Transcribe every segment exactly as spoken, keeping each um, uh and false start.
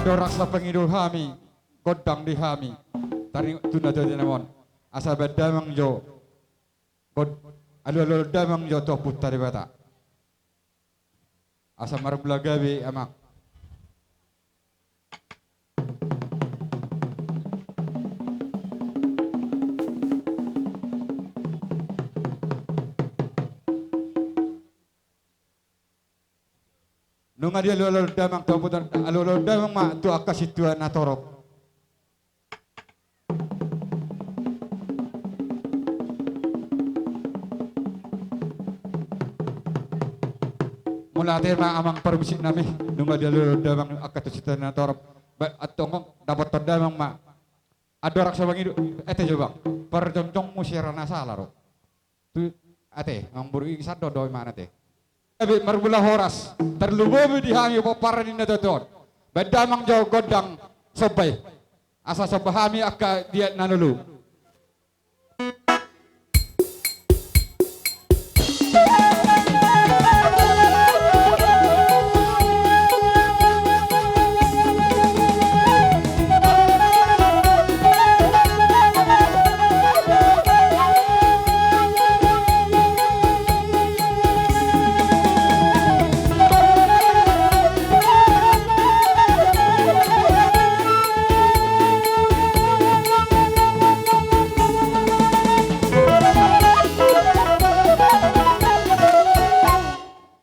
Andorang so pangido hami gondang di hami, taringot tu na jadi namon, asa baen damang jo, god-, alualuhon damang jo tu Ompunta Debata. Asa marmula gabe, Amang. Nunga dialualuhon damang tu Ompunta, alualuhon damang ma tu angka sintua na torop. Mauliate ma, Amang parmusik nami, nunga dialualuhon damang angka tu sintua na torop. Ba-, antong dapothon damang ma. Andorang so mangido, ate jo, Bang. Parjongjong muse ra na sala do. Tu, ate, Amangboru, i sandok do imana, ate. Gabe marmula horas, tarlumobi di hami pomparan ni na tuatua on. Baen damang jo gondang somba i. Asa somba hami angka liat na lolo.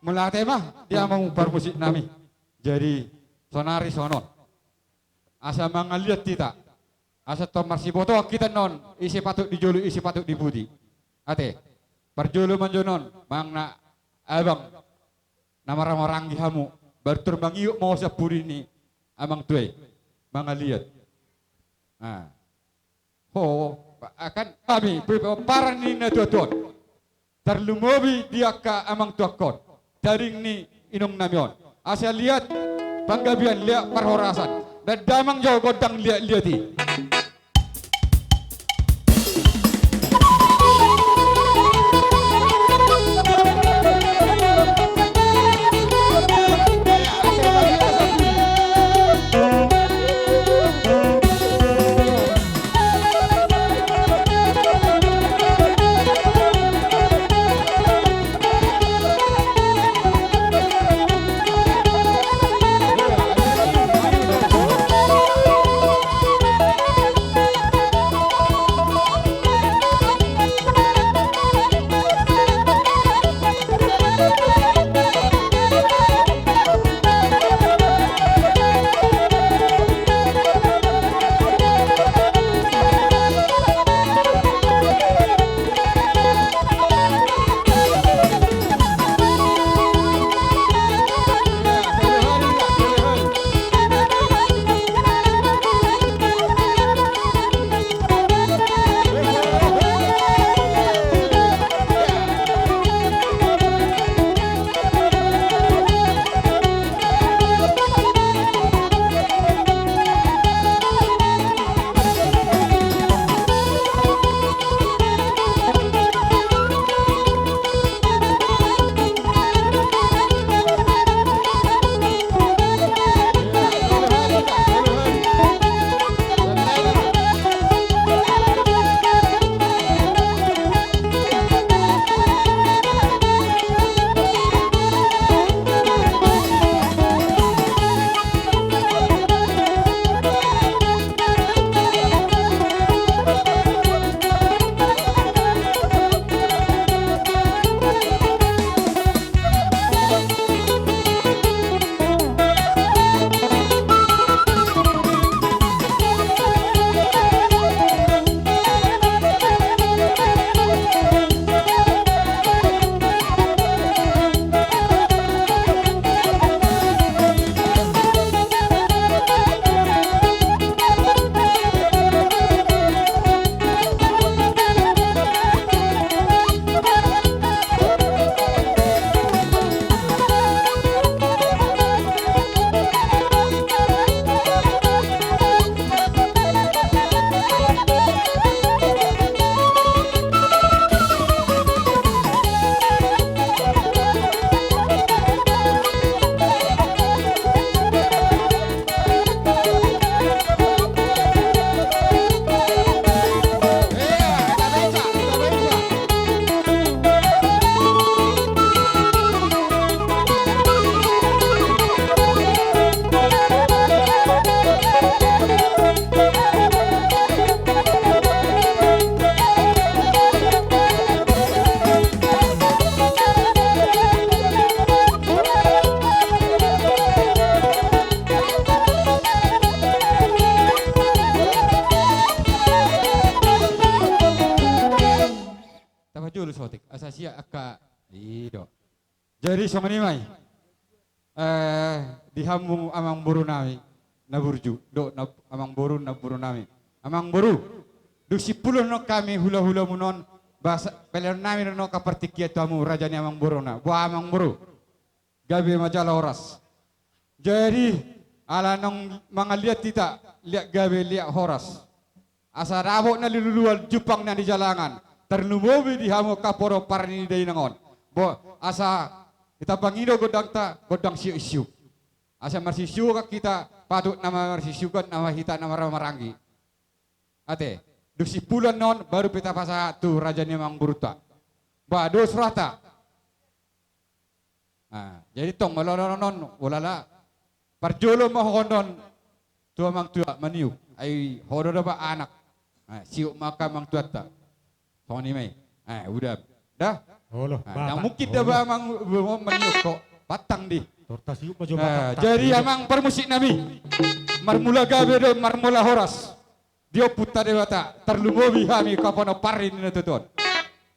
Mauliate ma di hamu parmusik nami. Jadi, sonari songon on. Asa mangaliat hita. Asa tong marsibotoan hita annon, ise patut di jolo, ise patut di puti. Ate, parjolo ma jo annon, manang na abang na marhahamaranggi hamu, baru tor mangihut ma ho sian pudi ni amangtua i. Mangaliat. Nah. Ho, akan hami, pe-, pomparan ni na tuatua on. Tarlumobi di angka amangtuangkon, tading ni inong nami on. Asa liat panggabean, liat parhorasan. Baen damang jo gondang liat-liat i. I do. Jadi songon i ma i. Eh, di hamu amangboru nami na burju dohot na, amangboru namboru nami. Amangboru, dung simpulhon hami hulahulamuna on, ba asa peleon nami do on angka partingkian tu hamu raja ni amangboruna. Boha amangboru? Gabe ma jala horas. Jadi ala naung mangaliat hita, liat gabe liat horas. Asa dapot na niluluan, jumpang na nijalangan, tarlumobi di hamu angka pomparan ni dainang on. Bo, asa hita pangido gondangta, gondang siuksiuk. Asa marsiuksiukan hita, patut nama marsiuksiukan nama hita na marhahamaranggi. Ate, dung simpulhon on baru pe tapasahat tu raja ni amangborunta. Ba dos rohanta. Ah, jadi tong molo on, on, on, ulala. Parjolo ma ho on tu amangtua maniuk. Ai ho do daba anak. Ah, siuk ma angka amangtuanta. Songon i ma i. Ah, uda. Da? Olo, ah, bapak. Ndang mungkin daba amang maniuk ho. Batang di. Torta siuk ma jo batang. Ah, jadi amang parmusik nami. Marmula gabe do, marmula horas. Di ompunta Debata, tarlumobi hami angka pomparan ni natuatua on.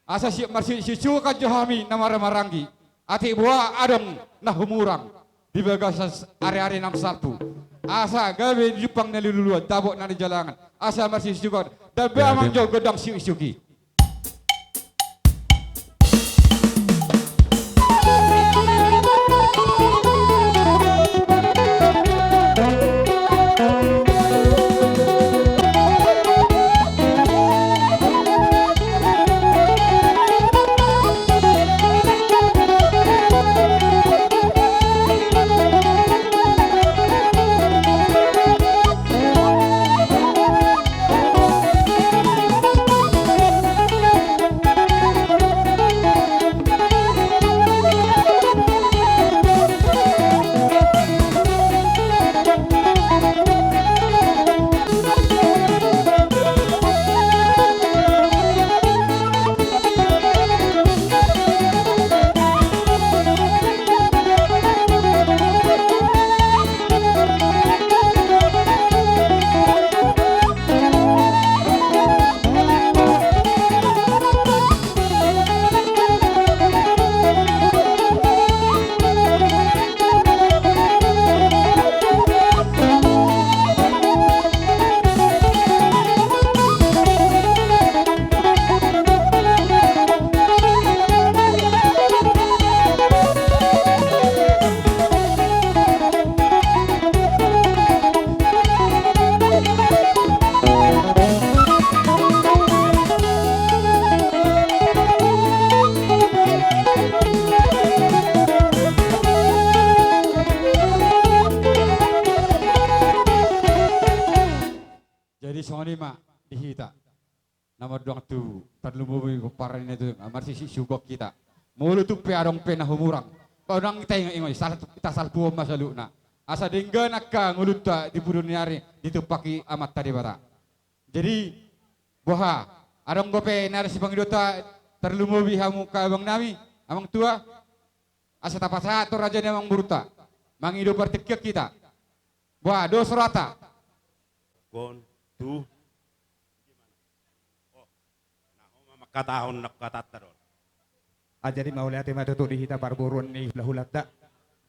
Asa siuk marsiuksiuk jo hami na marhahamaranggi. Atik boha adong na humurang di bagasan ariari na salpu. Asa gabe jumpang na niluluan, dapot na nijalangan. Asa marsiuksiuk on. Gabe amang jo gondang siuksiuk i. Jadi songon i ma di hita. Na mandok tu tarlumobi pomparan ni natuatua on, marsiuksiuk hita. Molo tung pe adong pe na humurang, ba unang hita ingotingot, hita salpuhon ma saluhutna. Asa denggan angka ngolunta di pudi ni ari ditumpahi Amanta Debata. Jadi boha, adong dope na sipangidoanta tarlumobi hamu angka abang nami, amangtua? Asa tapasahat tu raja ni amangborunta. Mangido partingkian hita. Boha, dos rohanta. Gondang. Oh, na ho ma mangkatahon na hukatahon do on. Ah, jadi mauliate ma tutu di hita parboruon ni hulahulanta.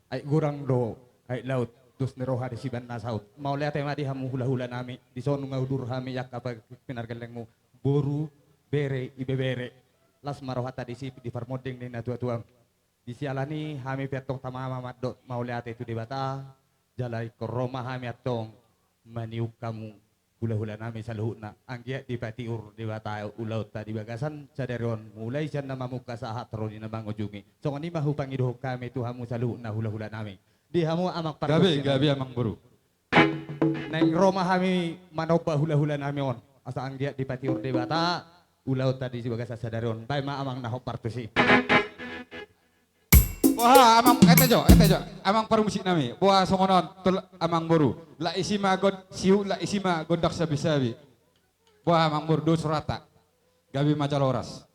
Aek godang do aek laut, dos ni roha di siban na saut. Mauliate ma di hamu hulahula nami, dison nunga udur hami angka pinargellengmu, boru, bere, ibebere. Las ma rohanta disi di parmonding ni natuatuam. Di siala ni i hami pe antong tama ma mandok mauliate tu Debata, jala ingkon ro ma hami antong maniuk hamu hulahula nami saluhutna. Anggiat dipatiur Debata ulaonta di bagasan sadari on, mulai sian na mamungka sahat ro di na mangujungi. Songon i ma hupangidohon hami tu hamu saluhutna hulahula nami. Di hamu amang pargonsi. Gabe, gabe amang boru. Naeng ro ma hami manomba hulahula nami on, asa anggiat dipatiur Debata ulaonta di bagasan sadari on. Baen ma amang na hombar tusi. Boha amang, ete jo, ete jo. Amang parmusik nami. Boha songon on tu amang boru. Lak isi ma gondang siuk, lak isi ma gondang sabisabi. Boha amang boru, dos rohanta. Gabe ma jala horas.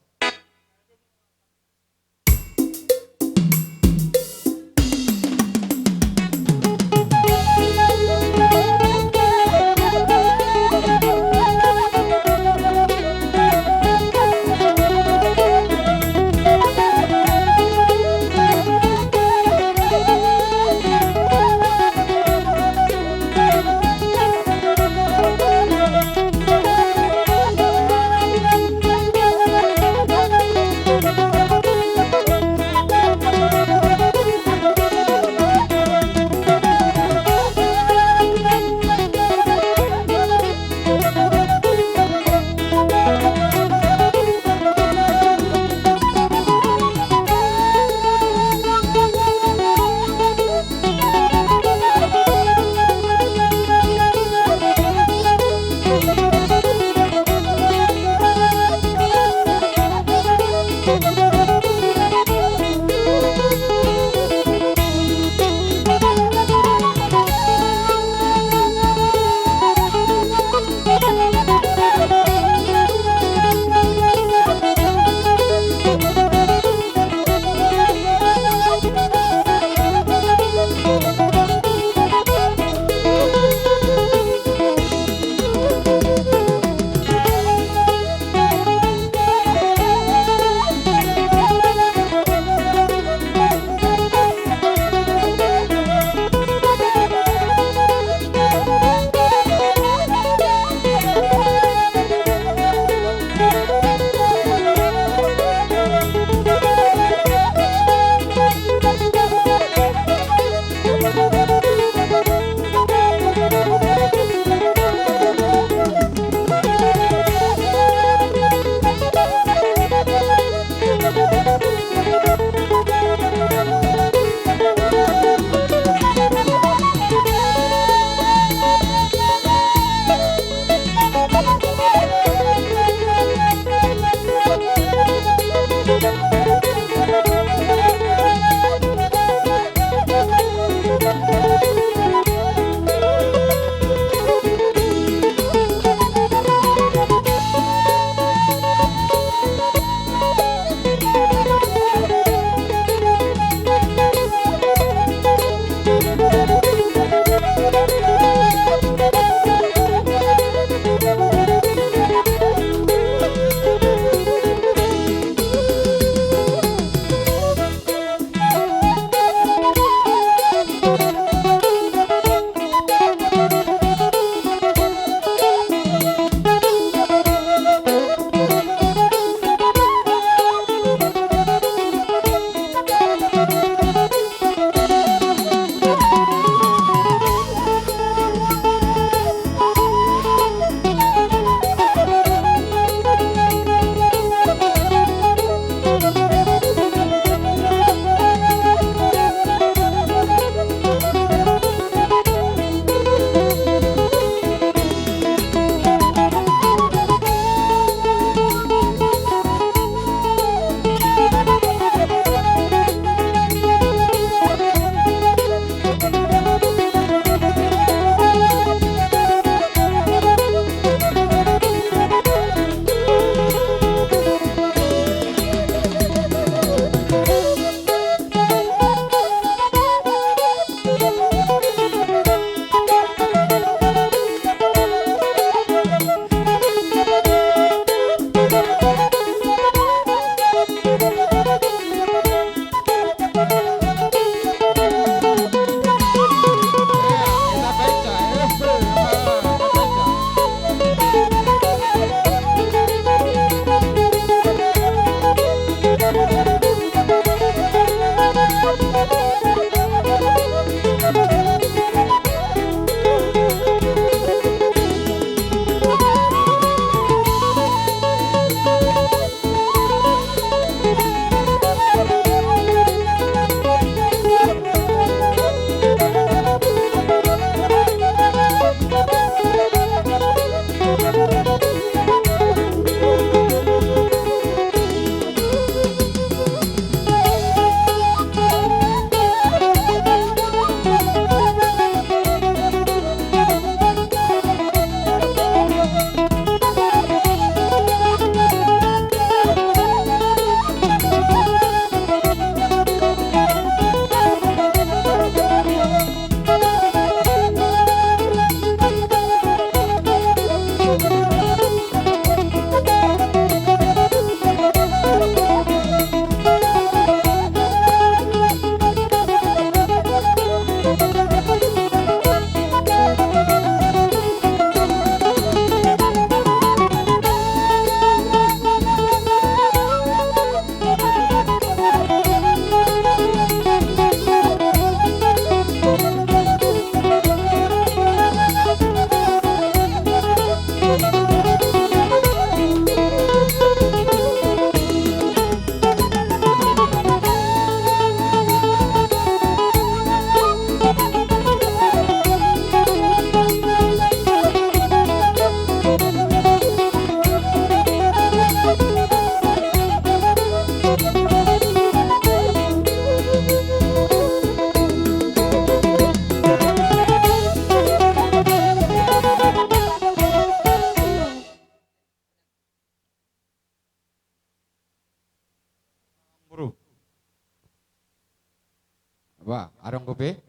Wah, adong dope.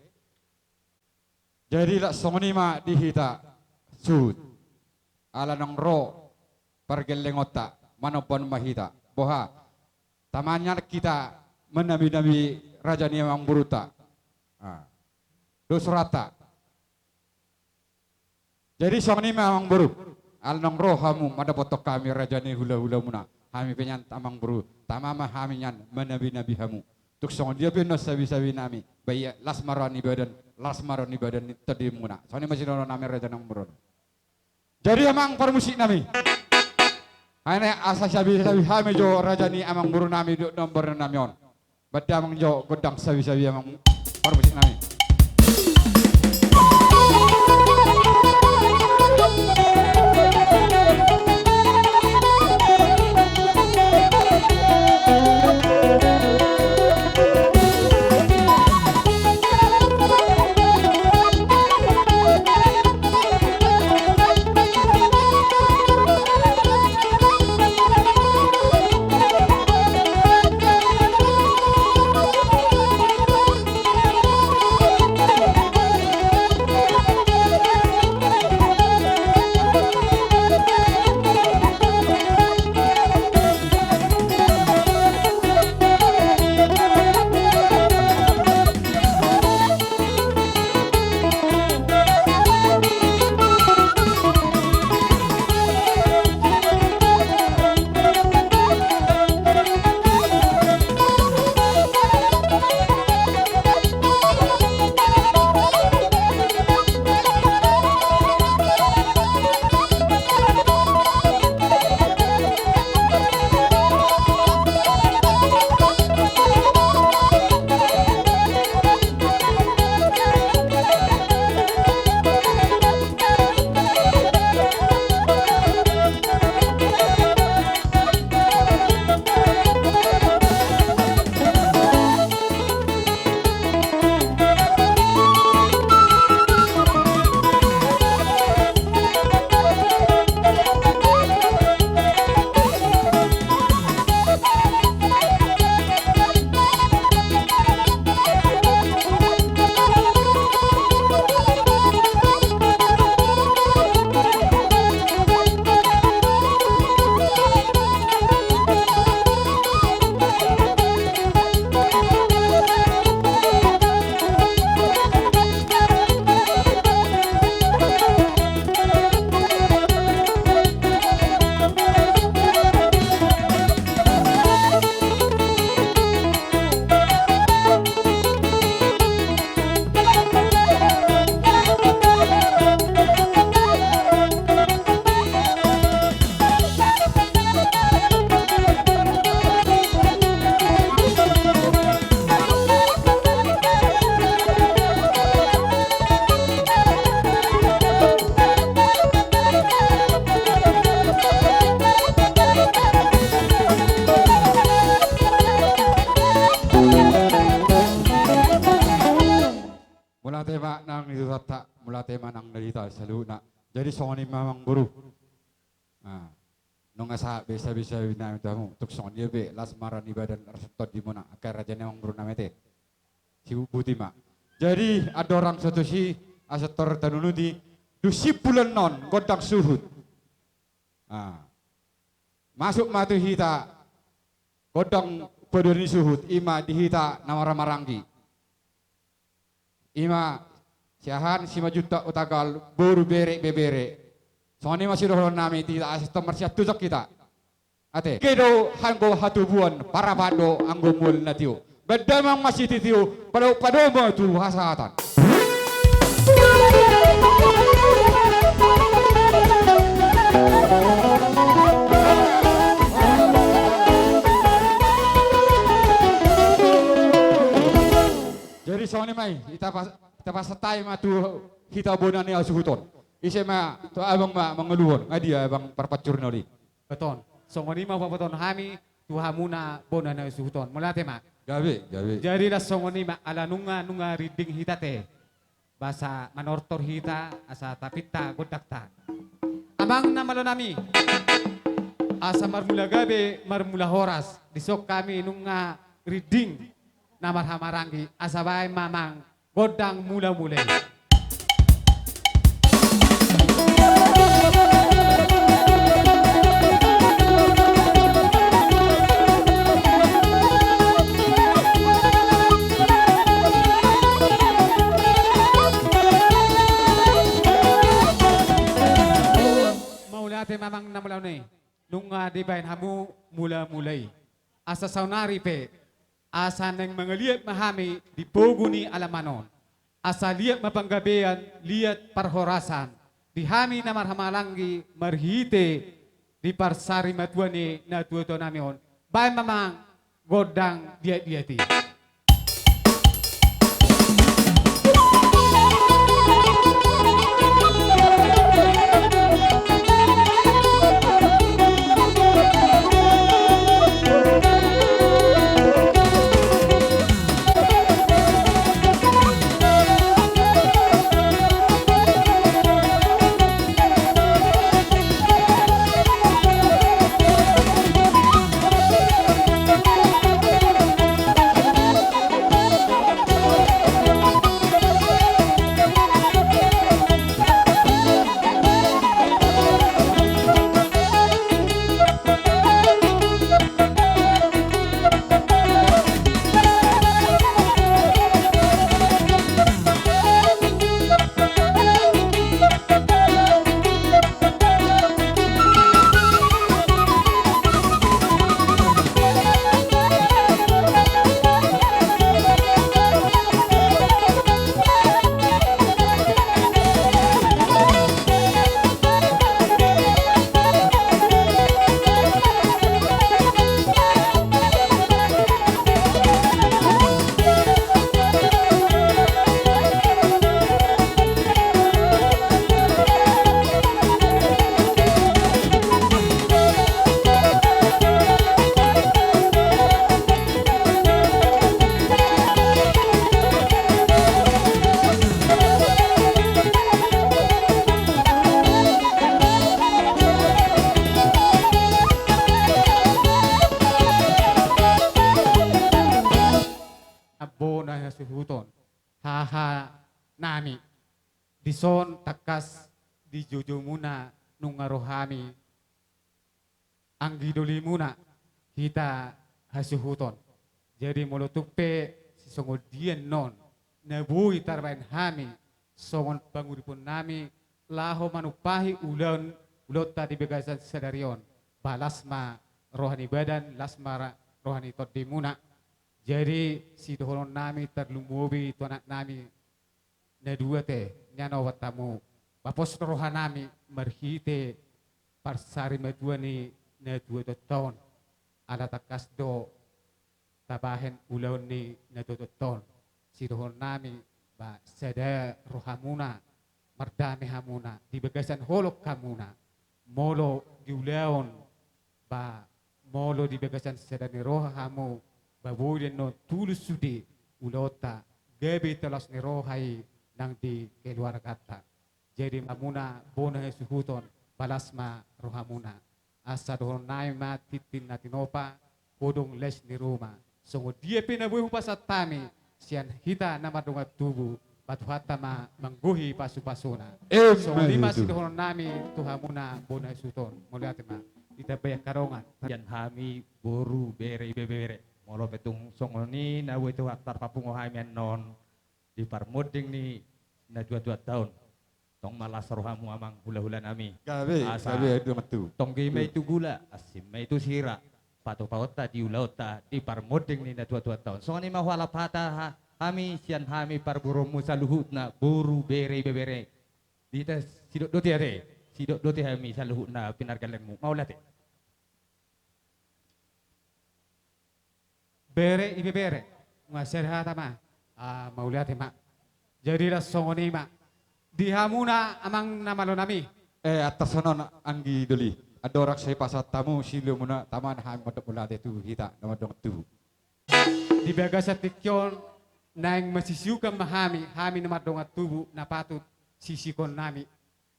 Jadi laos songon i ma di hita suhut. Ala naung ro pargellengonta, manombaon ma hita. Boha, tamangan hita manami-nami raja ni amangborunta. Ah. Dos rohanta. Jadi songon i ma amangboru, ala naung ro hamu mandapothon hami raja ni hula-hulamuna, hami pe nian amangboru, tama ma hami nian manami-nami hamu. Tung songon dia pe annon sabi-sabi nami, ba ia las ma roha ni badan, las ma roha ni badan ni tondimuna. Songon i ma sidohonon nami raja ni amangboru. Jadi amang parmusik nami, hanya asa sabi-sabi hami jo raja ni amangboru nami dohot na amangboru nami on. Baen damang jo gondang sabi-sabi amang parmusik nami. Mauliate ma nang di Tuhanta, mauliate ma nang di hita saluhutna. Jadi songon i ma amangboru. Nah, nunga sahat be sabi-sabi nami tu hamu, tung songon dia be las ma roha ni badan ras tondimuna, angka raja ni amangboru nami ate. Sibubuti ma. Jadi andorang so tusi, asa tor tanunuti, dung simpulan on gondang suhut. Ah. Masuk ma tu hita gondang paduahon ni suhut, i ma di hita na marhahamaranggi. I ma Siahaan, Simanjuntak, Hutagal, boru, bere, ibebere. Songon i ma sidohonon nami di hita asa tong marsiantusan hita. Ate. Ike do anggo hatubuan, parapat do anggo mual na tio. Baen damang ma sitiotio, pado-, padomu tu hasahatan. Jadi songon i ma i, hita pas-, hita pasahat hami ma tu hita bona ni hasuhuton. Ise ma tu abang ma mangoluhon, nga dia abang parpancur na uli. Beton. Songon i ma pabotohon hami tu hamuna bona na suhut on. Mauliate ma. Gabe, gabe. Jadi laos songon i ma ala nunga, nunga rinding hita ate. Ba asa manortor hita asa tapinta gondangta. Amang na malo nami. Asa marmula gabe, marmula horas. Dison hami nunga rinding. na marhahamaranggi, asa baen ma amang gondang mula-mula i. Mauliate ma amang na mulaon i, nunga dibaen hamu mula-mula i. Asa saonari pe, asa naeng mangaliat ma hami di pogu ni alaman on. Asa liat ma panggabean, liat parhorasan di hami na marhahamaranggi marhite di parsarimatuan ni natuatuanami on. Baen ma amang gondang liat-liat i. Bona hasuhuton, haha nami. Dison tangkas di joujou muna nunga ro hami anggi doli muna hita hasuhuton. Jadi molo tung pe sisongon dia annon na boi tarbaen hami songon panguripon nami laho manumpahi ulaon, ulaonta di bagasan sadari on, ba las ma roha ni badan, las ma ra-, roha ni tondi muna. Jadi sidohonon nami tarlumobi tu anak nami na dua te, nian obat hamu, ba pos roha nami marhite parsarimatua ni natuatuanta on. Ala tangkas do tabahen ulaon ni natuatuanta on. Sidohonon nami, ba sada roha muna, mardame hamuna di bagasan holong hamuna. Molo di ulaon, ba molo di bagasan sada ni roha hamu, ba boi do annon tulus sude ulaonta, gabe tolhas ni roha i nang di keluarganta. Jadi hamuna bona hasuhuton, ba las ma roha muna. Asa dohonon nami ma tintin na tinopa, godang les ni ruma. Songon dia pe na boi hupasahat hami sian hita na mardongan tubu, ba Tuhanta ma manggohi pasupasuna. Emma tutu. Songon i ma sidohonon nami tu hamuna bona hasuhuton. Mauliate ma. Ditambai angka dongan. Sian hami boru, bere, ibebere. Molo pe tung songon i na boi Tuhanta tarpapungu hami annon di parmonding ni natuatuanta on. Tong ma las rohamu amang hulahula nami. Gabe, asa gabe, dongan tubu. Tonggi ma i tu gula, asing ma i tu sira. Patupaonta di ulaonta di parmonding ni natuatuanta on. Songon i ma hualap hata ha-, hami sian hami parboruonmu saluhutna, boru, bere, ibebere. Di hita sidok do ate. Sidok do ate hami saluhutna pinargellengmu. Mauliate. Bere, ibebere, nunga sada hata ma. Ah, mauliate ma. Jadi las songon i ma. Di hamuna amang na malo nami. Eh, antar songon on anggi doli. Andorang sai pasahat hamu silomuna, tama ma hami mandok mauliate tu hita na mardongan tubu. Di bagasan tingki on naeng masisiukan ma hami, hami na mardongan tubu na patut sisiukon nami.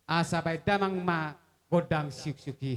Asa baen damang ma gondang siuksiuk i.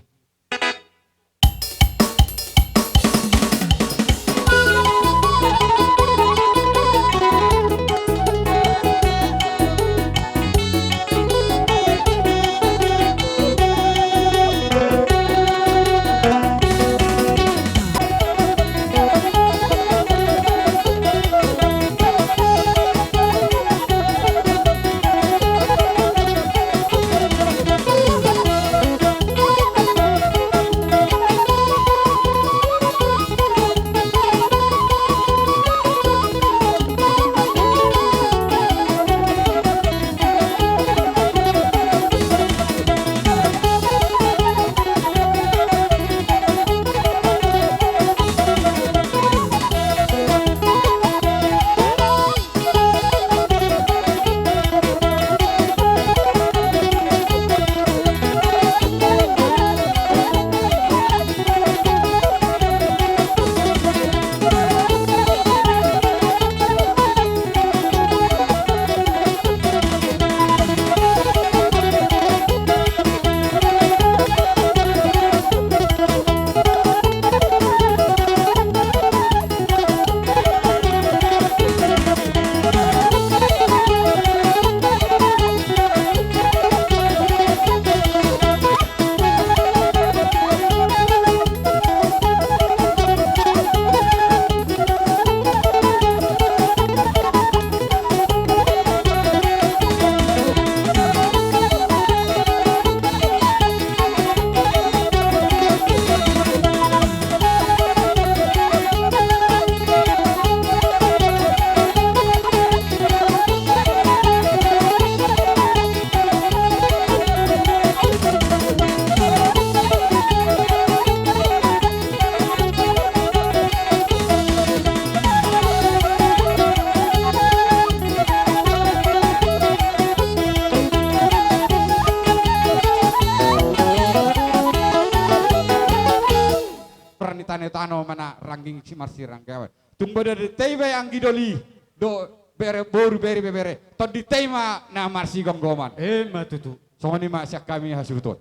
tano-tano ma na rangging si marsiranggawan. Tung bodo di tai be anggi doli, do bere boru bere bebere, tondi tai ma na marsigomgoman. Emma tutu. Songon i ma sian hami hasuhuton.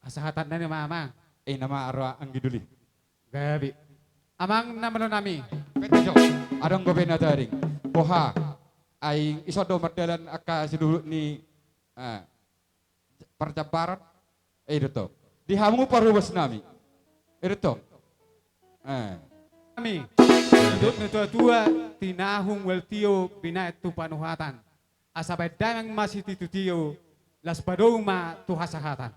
Hasahatan nami ma amang. Eh, nama aro anggi doli. Gabe. Amang na malo nami. Pete jo. Adong gobe na tading. Boha. Ai ison do mardalan angka siluhut ni, eh, parjambaran. Eh, i do tong. Di hamu parhobas nami. I do tong. Eh. Nami. Didok na tuatua, tinahung wal tio binahen tu panuhatan. Asa baen damang ma sititi tio, laos padou ma tu hasahatan.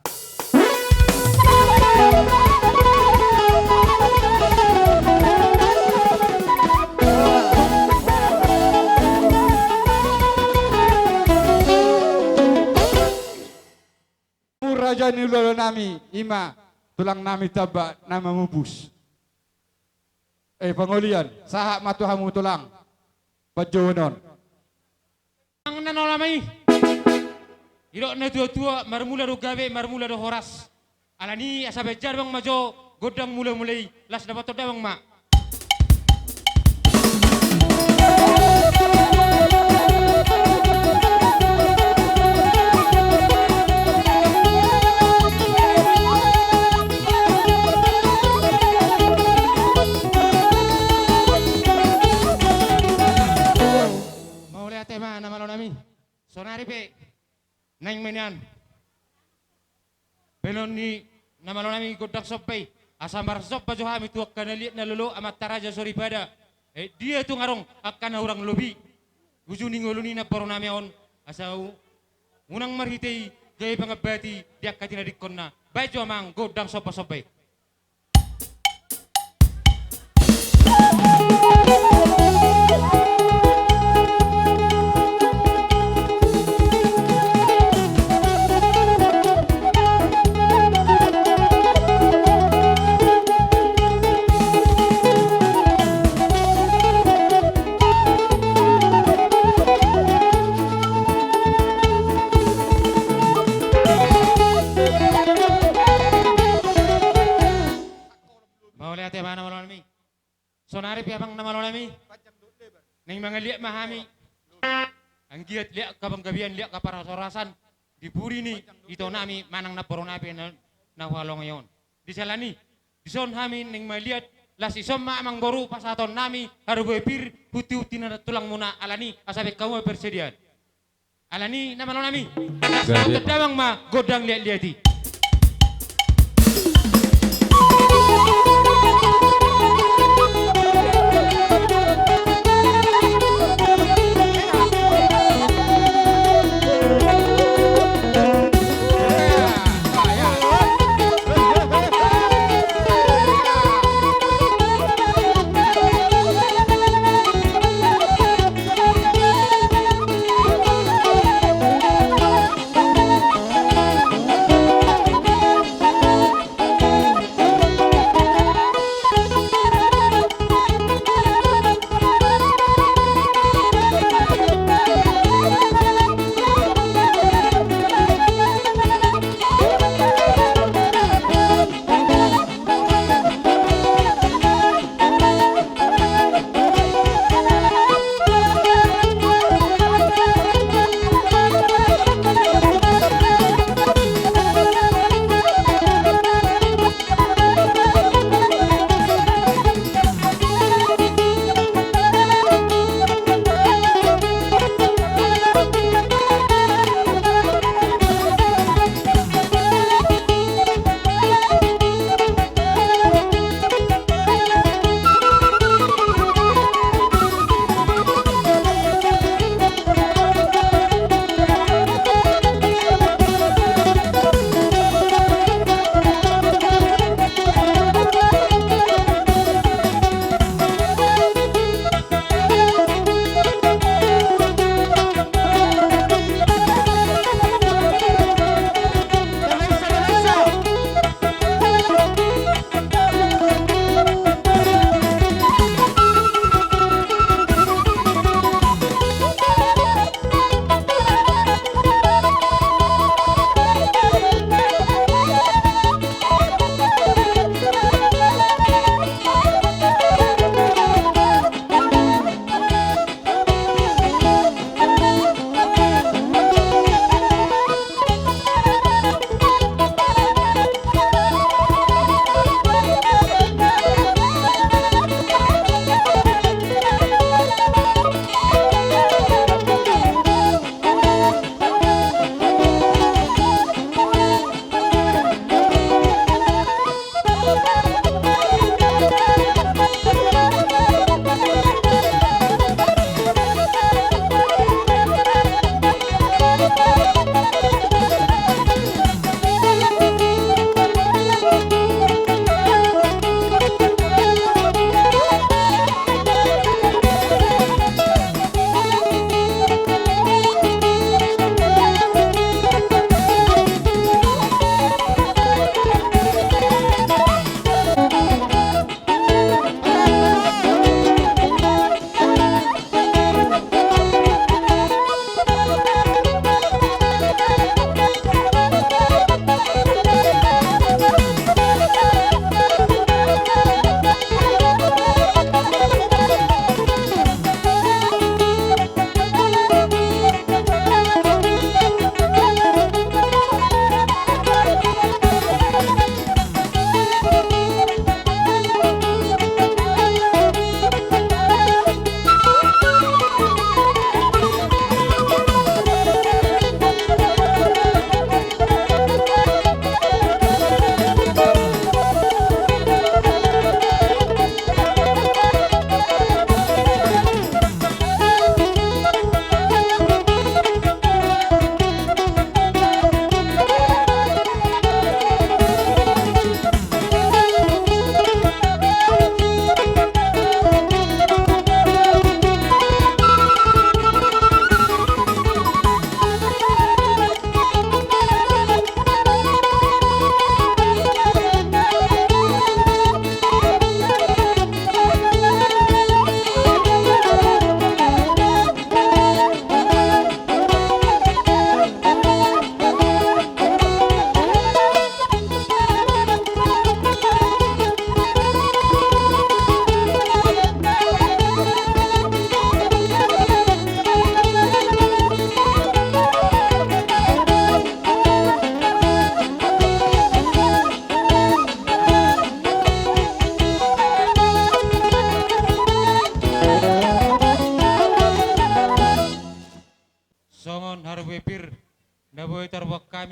Raja ni hulahula nami, i ma tulang nami Tambak na mamupus. Eh, pangolian, sahat ma tu hamu tulang. Panjouon on. Amang na malo nami. Didok na tuatua, marmula do gabe, marmula do horas. Alani asa baen damang ma jo gondang mulamula i, laos dapothon damang ma. Mauliate ma na malo nami. Saonari pe naeng ma nian baenon ni na malo nami gondang somba i, asa marsomba jo hami tu angka na liat na lolo, amanta raja soripada. Eh, dia tung adong angka na hurang lobi uju ni ngolu ni namboru nami on, asa u-, unang marhite i gabe pangambati di angka tinadingkonna. Baen jo amang gondang sombasomba i. Mauliate ma na malo nami. Saonari pe amang na malo nami, naeng mangaliat ma hami anggiat liat angka panggabean, liat angka parhorasan di pudi ni ito nami manang namboru nami na, na huhalongi on. Di siala ni i, dison hami naeng mangaliat, laos ison ma amangboru pasahaton nami haroboa pir, hunti-hunti na tulangmuna, alani asa baen hamu ma persediaan. Alani na malo nami. Gabe. Damang ma gondang liat-liat i.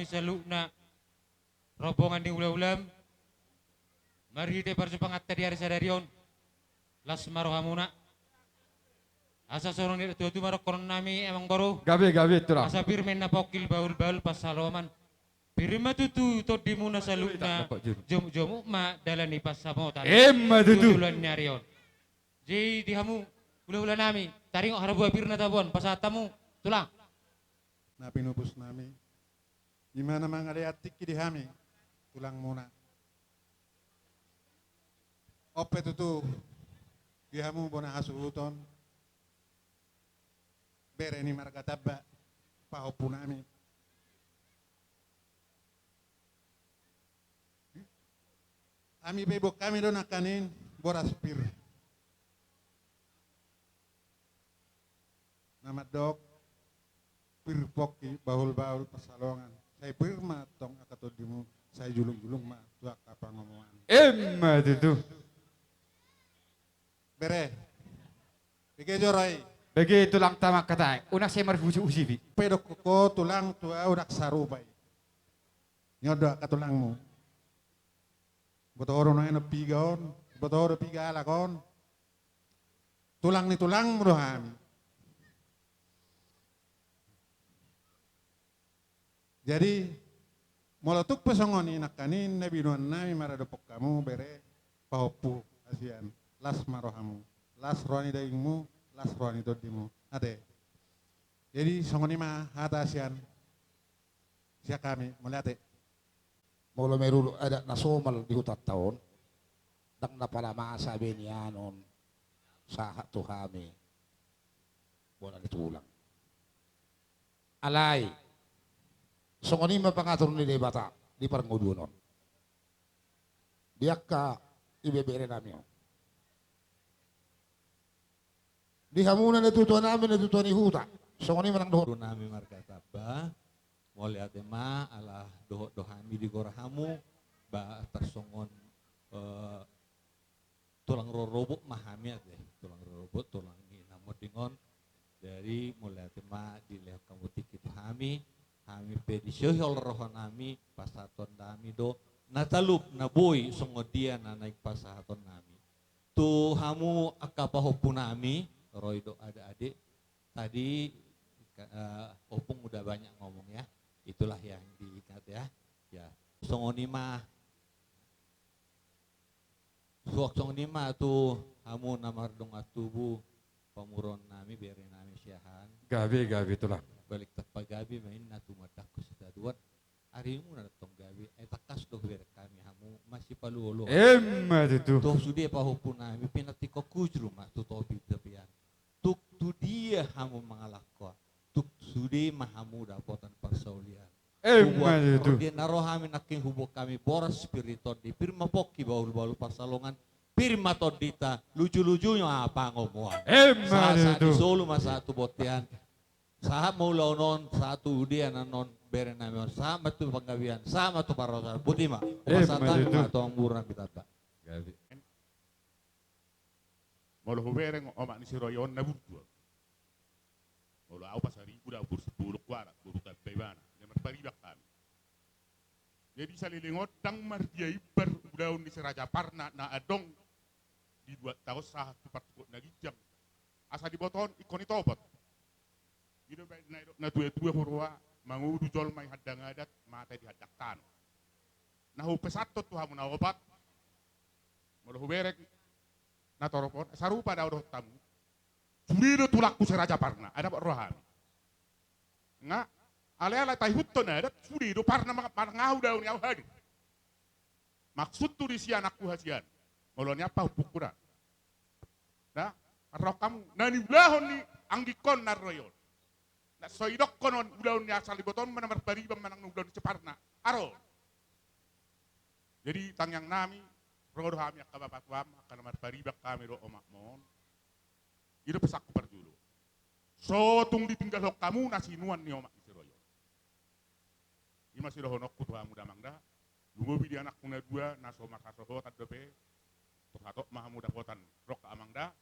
Saluhutna rombongan ni hula-hulam, marhite parsumanganta di ari sadari on, las ma rohamuna. Asa songon i do tutu ma dohonon nami, amang boru. Gabe, gabe, tulang. Asa pir ma inna pongki, bahul-bahul pansalongan. Pir ma tutu tondimuna saluhutna. Jomu-jomu ma dalan ni pansamotan. Emma tutu. Di ulaon ni ari on. Jadi di hamu hula-hula nami, taringot harbua pir na taboan, pasahat hamu, tulang. Na pinupus nami, i ma na mangalean tingki di hami, tulangmuna. On pe tutu, di hamu bona hasuhuton, bere ni marga Tamba, pahompu nami. Hami pe boan hami do nangkaning boras pir. Na mandok pir pongki, bahul-bahul pansalongan. Sai pir ma tong angka tondimu, sai julung-julung ma tu angka pangomoan. Emma tutu. Bere. Bege jo ro i. Bege tulang, tama angka tahi. Unang sai marhusi-husi pe. Pe dohonon ho tulang tu ahu ndang sarupa i. Ni on do angka tulangmu. Boto ho do nuaeng on piga on, boto ho do piga halak on. Tulang ni tulangmu do hami. Jadi, molo tung pe songon i nangkaning na binoan nami maradophon hamu bere pahompu hasian, las ma rohamu, las roha ni dagingmu, las roha ni tondimu. Ate. Jadi, songon i ma hata hasian sian hami, mauliate. Molo menurut adat na somal di hutanta on, ndang na pala masa be nian on sahat tu hami bona ni tulang. Alai songon i ma pangatur ni Debata di parngoluon on. Di angka ibebere nami on. Di hamu na natuatua nami, natuatua ni huta. Songon i ma nang dohot. Nami marga Tamba, mauliate ma ala dohot do hami digora hamu, ba tarsongon, eh, tulang rorobot ma hami ate, tulang rorobot, tulang ni na monding on. Jadi mauliate ma dilehon hamu tingki tu hami, hami pe disihol roha nami, pasahaton nami do na talup na boi songon dia na naeng pasahaton nami. Tu hamu angka pahompu nami, ro i do adik-adik, tadi, eh, Opung udah banyak ngomong ya, itulah yang diingat ya. Ya, songon i ma. Suang songon i ma tu hamu na mardongan tubu, pamoruon nami, bere nami Siahaan. Gabe, gabe tulang. Balik tapagabe ma inna tumandangkon sitadoan. Arimuna do tong gabe, ai tangkas do hubereng hami hamu masipalualuan. Emma tutu. Tu sude pahompu nami, pinantikhon hujur ma tu topi-topian. Tung tu dia hamu mangalangka, tung sude ma hamu dapotan parsaulian. Emma tutu. Ro dia na ro hami nangkin huboan hami boras pir ni tondi, pir ma pongki bahul-bahul pansalongan, pir ma tondinta, luju-luju ma pangomoan. Emma tutu. Sahat-sahat di solu ma sahat tu bontean. Sahat ma ulaon on, sahat tu dia na non bere nami on, sahat ma tu panggabean, sahat ma tu parhorasan. Boti ma. Emma tutu. Pasahat hami ma tu amangboru nami Tamba. Gabe. Molo hubereng omak ni si Roy on na burju. Molo au Pasaribu do au, boru Simbolon hualat, boru Tamba ibana, na marpariban hami. Jadi saleleng on ndang mardia imbar ulaon ni si Raja Parna na adong di dua taon sahat tu partukuk na ginjang. Asa diboto on ingkon ditopot. I do baen na didok na tua-tua huroha, mangolu jolma i handang adat, mate di handang tano. Na hupesanhon tu hamu na opat, molo hubereng na torop on, sarupa do au dohot hamu. Sude do tulangku si Raja Parna, ai dapot rohami. Nga, alai-alai taihuthon adat, sude do Parna ma-, manang aha ulaon ni au hadir. Maksudhu disi anakku hasian. Molo nian pahompungku da. Da, parrohahon hamu, na niulahon ni anggingkon na ro i on. Na so idokkon on ulaon ni asal iboto on ma na marpariban manang na ulaon ni si Parna. Aro. Jadi tangiang nami, ro do hami angka bapatuam, angka na marpariban hami dohot omakmon. I do pesanku parjolo. So tung ditinggalhon hamu na sinuan ni omak ni si Roy on. I ma sidohononku tu hamu damang da. Lumobi di anakku na dua, na so marhasohotan dope. Tung hatop ma hamu dapotan roha amang da.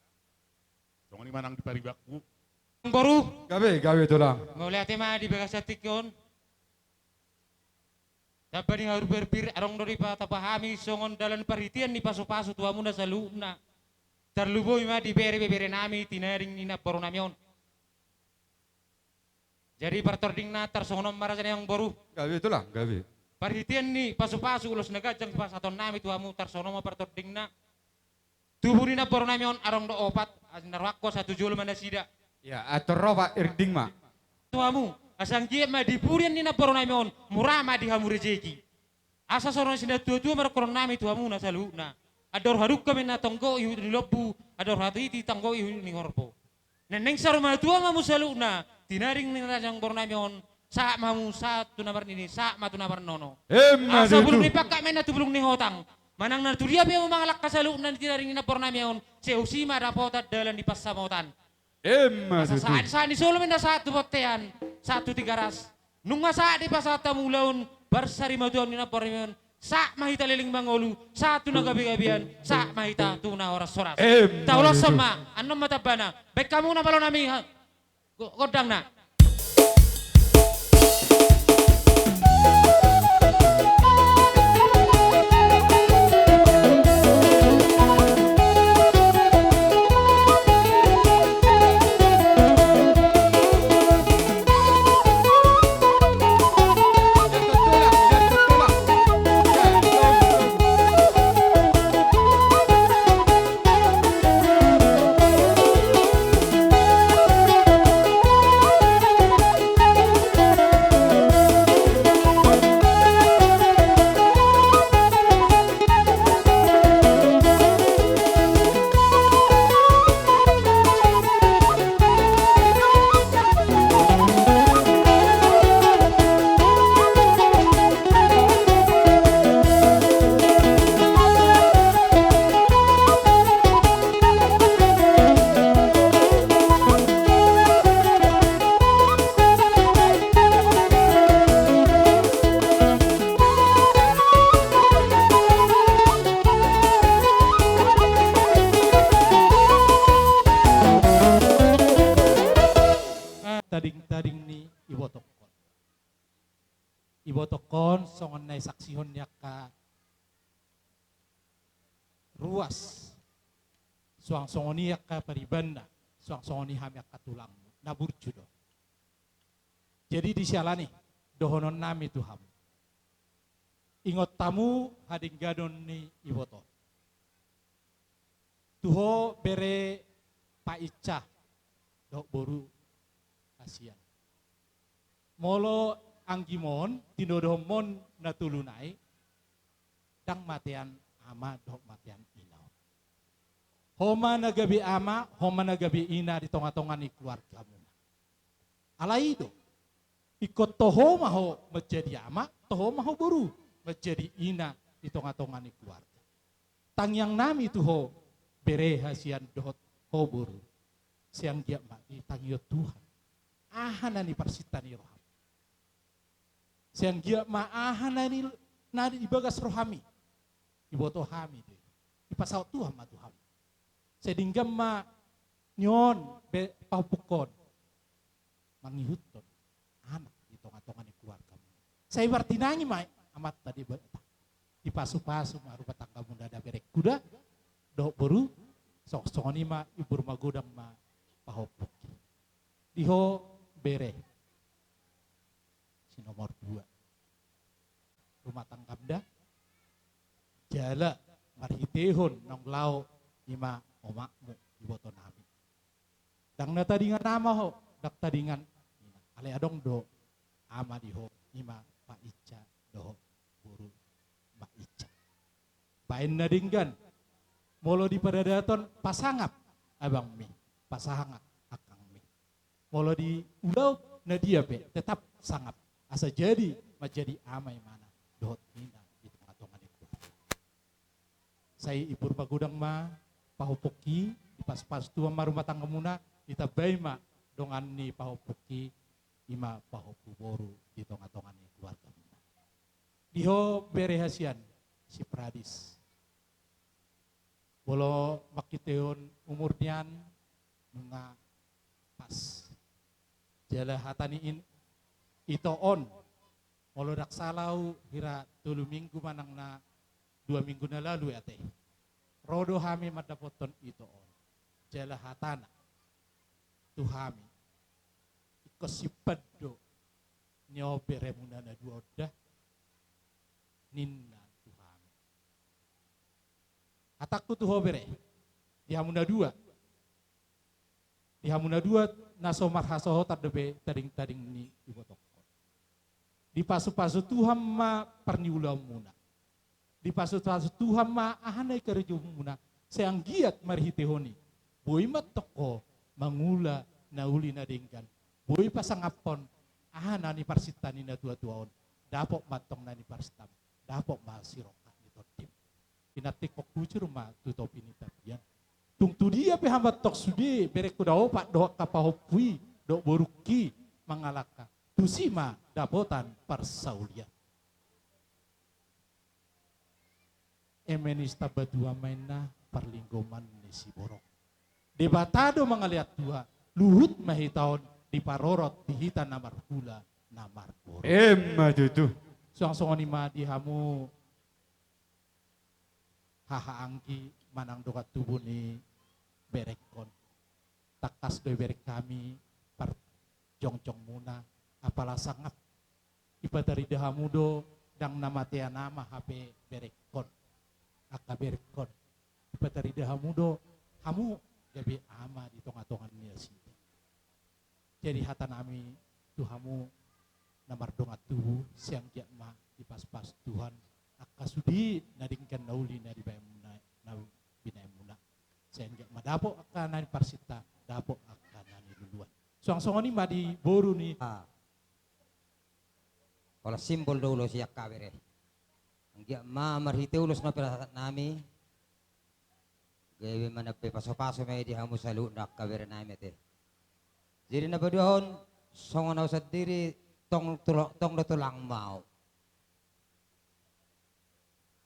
Songon i ma nang di paribanku. Boru. Gabe, gabe tulang. Mauliate ma di bagasan tingki on. Tamba ni haru berpir adong do dipatamba hami songon dalan parhitean ni pasupasu tu hamuna saluhutna. Tarlumobi ma di bere-bere nami tinaring ni namboru nami on. Jadi partordingna tarsongon on ma raja ni amangboru. Gabe tulang, gabe. Parhitean ni pasupasu ulos na ganjang pasahaton nami tu hamu tarsongon on ma partordingna. Tubu ni namboru nami on adong do opat, asa na rohangku satu jolo ma nasida. Ya, atur ro Pak Irding ma. Tu hamu, asa anggiat ma di purian ni namboru nami on, mura ma di hamu rejeki. Asa songon na sinatua-tua ma dohonon nami tu hamuna saluhutna. Andor hadungka ma na tonggo ihut ni lombu, andor hatiti tonggo ihut ni horbo. Naeng saur matua ma hamu saluhutna, tinaring ni raja ni amangboru nami on, sahat ma hamu sahat tu na marnini, sahat ma tu na marnono. Emma tutu. Asa bulung ni pangkat ma inna tu bulung ni hotang. Manang na tudia pe hamu mangalangka saluhutna tinaring ni namboru nami on, sai husi ma dapotan dalan ni pansamotan. Emma tutu. Asa sahat, sahat ni solu ma inna sahat tu bontean, sahat tu Tigaras. Nunga sahat dipasahat hamu ulaon, barsari ma tu hamu ni namboru nami on, sahat ma hita leleng mangolu, sahat tu na gabe-gabean, sahat ma hita tu na horas-horas. Emma tutu. Taulashon ma, annon ma tambana, baen hamu na malo nami, ha, go-, gondangna. Tading-tading ni ibotongkon. Ibotongkon songon na isaksihon ni angka ruas, suang songon i angka paribanna, suang songon i hami angka tulangmu, na burju do. Jadi di siala ni i, dohonon nami tu hamu. Ingot hamu hadengganon ni iboto. Tu ho bere Pak Ica dohot boru hasian. Molo anggimon, tinodohonmon na tolu nai, ndang matean ama dohot matean ina on. Ho ma na gabe ama, ho ma na gabe ina di tonga-tonga ni keluargamuna. Alai i do, ingkon toho ma ho manjadi ama, toho ma ho boru manjadi ina di tonga-tonga ni keluarga. Tangiang nami tu ho bere hasian dohot ho boru, sai anggiat ma ditangihon Tuhan aha na niparsinta ni roham. Sai anggiat ma aha na ni, na di bagas rohami, diboto hami do i, dipasaut Tuhan ma tu hamu. Sai denggan ma nion be pahompungkon mangihuthon anak di tonga-tonga ni keluargamu. Sai martinangi ma Amanta Debata. Dipasu-pasu ma rumah tanggamuna da berengku da, dohot boru, songon i ma ibur magodang ma pahompungki. Di ho bere si nomor dua. Rumah tanggam da, jala marhitehon naung laho i ma omakmu iboto nami. Ndang na tadingan ama ho, ndang tadingan ina. Alai adong do ama di ho, i ma Pak Ica dohot boru Mak Ica. Baen na denggan, molo di paradaton pasangap abangmi, pasangap angkangmi. Molo di ulaon na dia pe tetap sangap, asa jadi manjadi ama ibana dohot ina di tonga-tonga ni keluarga. Sai ibur magodang ma pahompungki, dipasu-pasu Tuhan ma rumah tanggamuna, ditambai ma dongan ni pahompungki, i ma pahompu boru di tonga-tonga ni keluargamuna. Di ho bere hasian si Pradis. Molo mangkitehon umur nian nunga pas. Jala hata ni in-, ito on Molo ndang sala ahu, hira tolu minggu manang na dua minggu na lalu, ate, ro do hami mandapothon ito on. Jala hatana tu hami, ingkon simpan do ni on beremuna na dua on da, ninna tu hami. Hatangku tu ho bere, di hamu na dua, di hamu na dua na so marhasohotan dope tading-tading ni ibotongkon. Dipasu-pasu Tuhan ma parniulaonmuna. Dipasu-pasu Tuhan ma aha na i karejoonmuna, sai anggiat marhitehon i boi ma antong ho mangula na uli na denggan, boi pasangaphon aha na niparsinta ni natua-tua on, dapot ma antong na niparsintam, dapot ma sirongkap ni tondim. Pinantikhon hujur ma tu topi ni tapian. Tung tu dia pe hamu antong sude berengku na opat dohot angka pahompu i dohot borungki mangalangka, tusi ma dapotan parsaulian. Eme ni Sitambatua ma inna parlinggoman ni siborok. Debata do mangalean tua, luhut ma hita on diparorot di hita na marhula na marboru. Emma tutu. Suang songon i ma di hamu haha anggi manang dongan tubu ni berengkon. Tangkas do ibereng hami parjongjongmuna, apala sangap dipatarida hamu do, ndang na matean ama hape berengkon, angka berengkon. Dipatarida hamu do hamu gabe ama di tonga-tonga ni nasida. Jadi hata nami tu hamu na mardongan tubu, sai anggiat ma dipasu-pasu Tuhan angka sude na denggan na uli na dibaenmuna, na binaenmuna. Sai anggiat ma dapot angka na niparsinta, dapot angka na niluluan. Suang songon i ma di boru ni. Ah. Holan simbol do ulos i angka bere. Anggiat ma marhite ulos na pinasahat nami, gabe manambai pasu-pasu ma i di hamu saluhutna angka bere nami, ate. Jadi na paduahon, songon au sandiri, tong tulo-, tong do tulang ma au.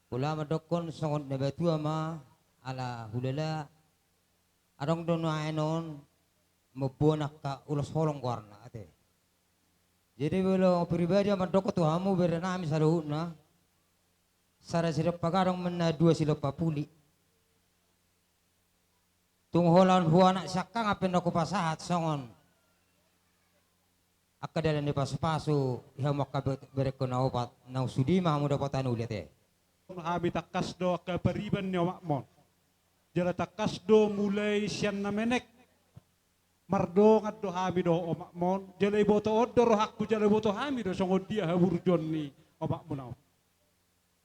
Pola mandokkon songon na batua ma, ala hulala adong do nuaeng on mamboan angka ulos holong goarna, ate. Jadi molo pribadi au mandokkon tu hamu bere nami saluhutna, sada silompa gadong ma inna dua silompa puli. Tung holan huanak siangkangan pe na hupasahat songon angka dalan ni pasu-pasu di hamu angka be-, berengku na opat, naung sude ma hamu dapotan uli, ate. Hami tangkas do angka pariban ni omakmon. Jala tangkas do mulai sian na menek mardongan do hami dohot omakmon, jala iboto on do rohangku, jala iboto hami do songon dia haburjuon ni omakmuna on.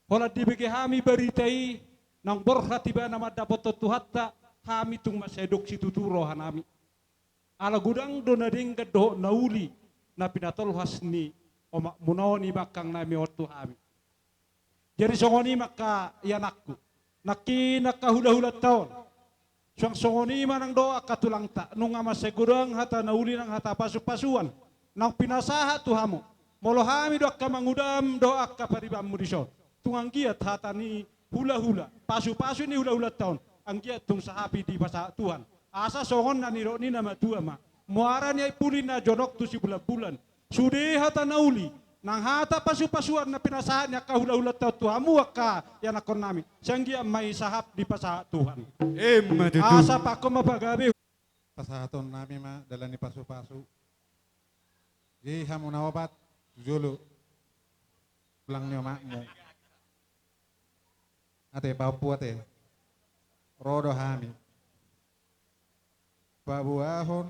Holan dibege hami barita i, naung borhat ibana mandapothon Tuhanta, hami tung mansai dong situtu roha nami. Ala godang do na denggan dohot na uli na pinatolhas ni omakmuna on i ma angkang nami on tu hami. Jadi songon i ma angka ianakku, nangkin angka hula-hulanta on. Suang songon i ma nang do angka tulangta, nunga mansai godang hata na uli nang hata pasu-pasuan naung pinasahat tu hamu. Molo hami do angka mangudam dohot angka paribanmu dison, tung anggiat hata ni hula-hula, pasu-pasu ni hula-hulanta on, anggiat tung sahat i dipasahat Tuhan. Asa songon na nidok ni na matua ma, muara ni aek puli na jonok tu sibulan-bulan. Sude hata na uli nang hata pasu-pasuan na pinasahat ni angka hula-hulanta on tu hamu angka ianakkon nami, sai anggiat ma i sahat dipasahat Tuhan. Emma tutu. Asa pahompu ma pagabe. Pasahaton nami ma dalan ni pasu-pasu. Jadi hamu na opat tu jolo, tulang ni omakmu. Ate, pahompu ate. Ro do hami paboahon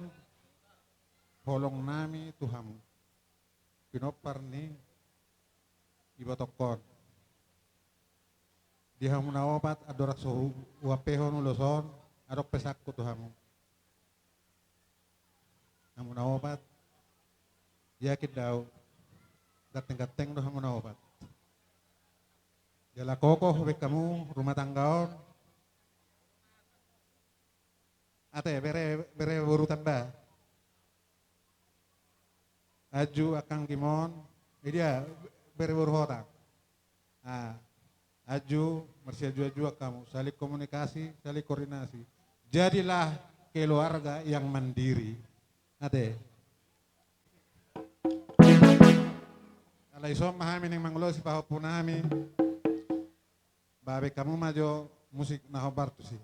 holong nami tu hamu, pinompar ni ibotongkon. Di hamu na opat, andorang so hu-, huampehon ulos on, adong pesanku tu hamu. Hamu na opat, yakin do au, ganteng-ganteng do hamu na opat. Jala kokoh baen hamu rumah tangga on. Ate, bere, bere boru tamba. Aju, angkang Gimon, i dia bere boru hotang. Ah, aju, marsiaju-ajuan hamu, saling komunikasi, saling koordinasi. Jadilah keluarga yang mandiri. Ate. Alai ison ma hami naeng mangulosi pahompu nami. Bahen hamu ma jo musik na hombar tusi.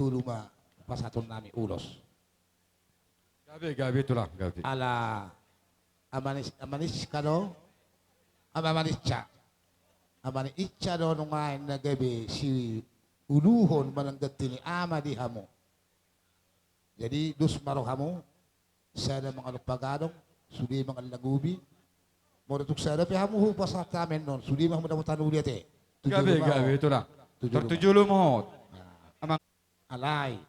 Tolu ma pasahaton nami ulos. Gabe, gabe, Tulang, gabe. Ala amani, amani Ica do, ama-, amani Ica. Amani Ica do nunga na gabe siuluhon manang ganti ni ama di hamu. Jadi dos ma rohamu, sada mangalop pagadong, sude mangallang ubi. Molo tung sada pe hamu hupasahat hami annon, sude ma hamu dapotan uli ate. Gabe, gabe, Tulang. Tutu jolo ma hot. Nah. Amang. Alai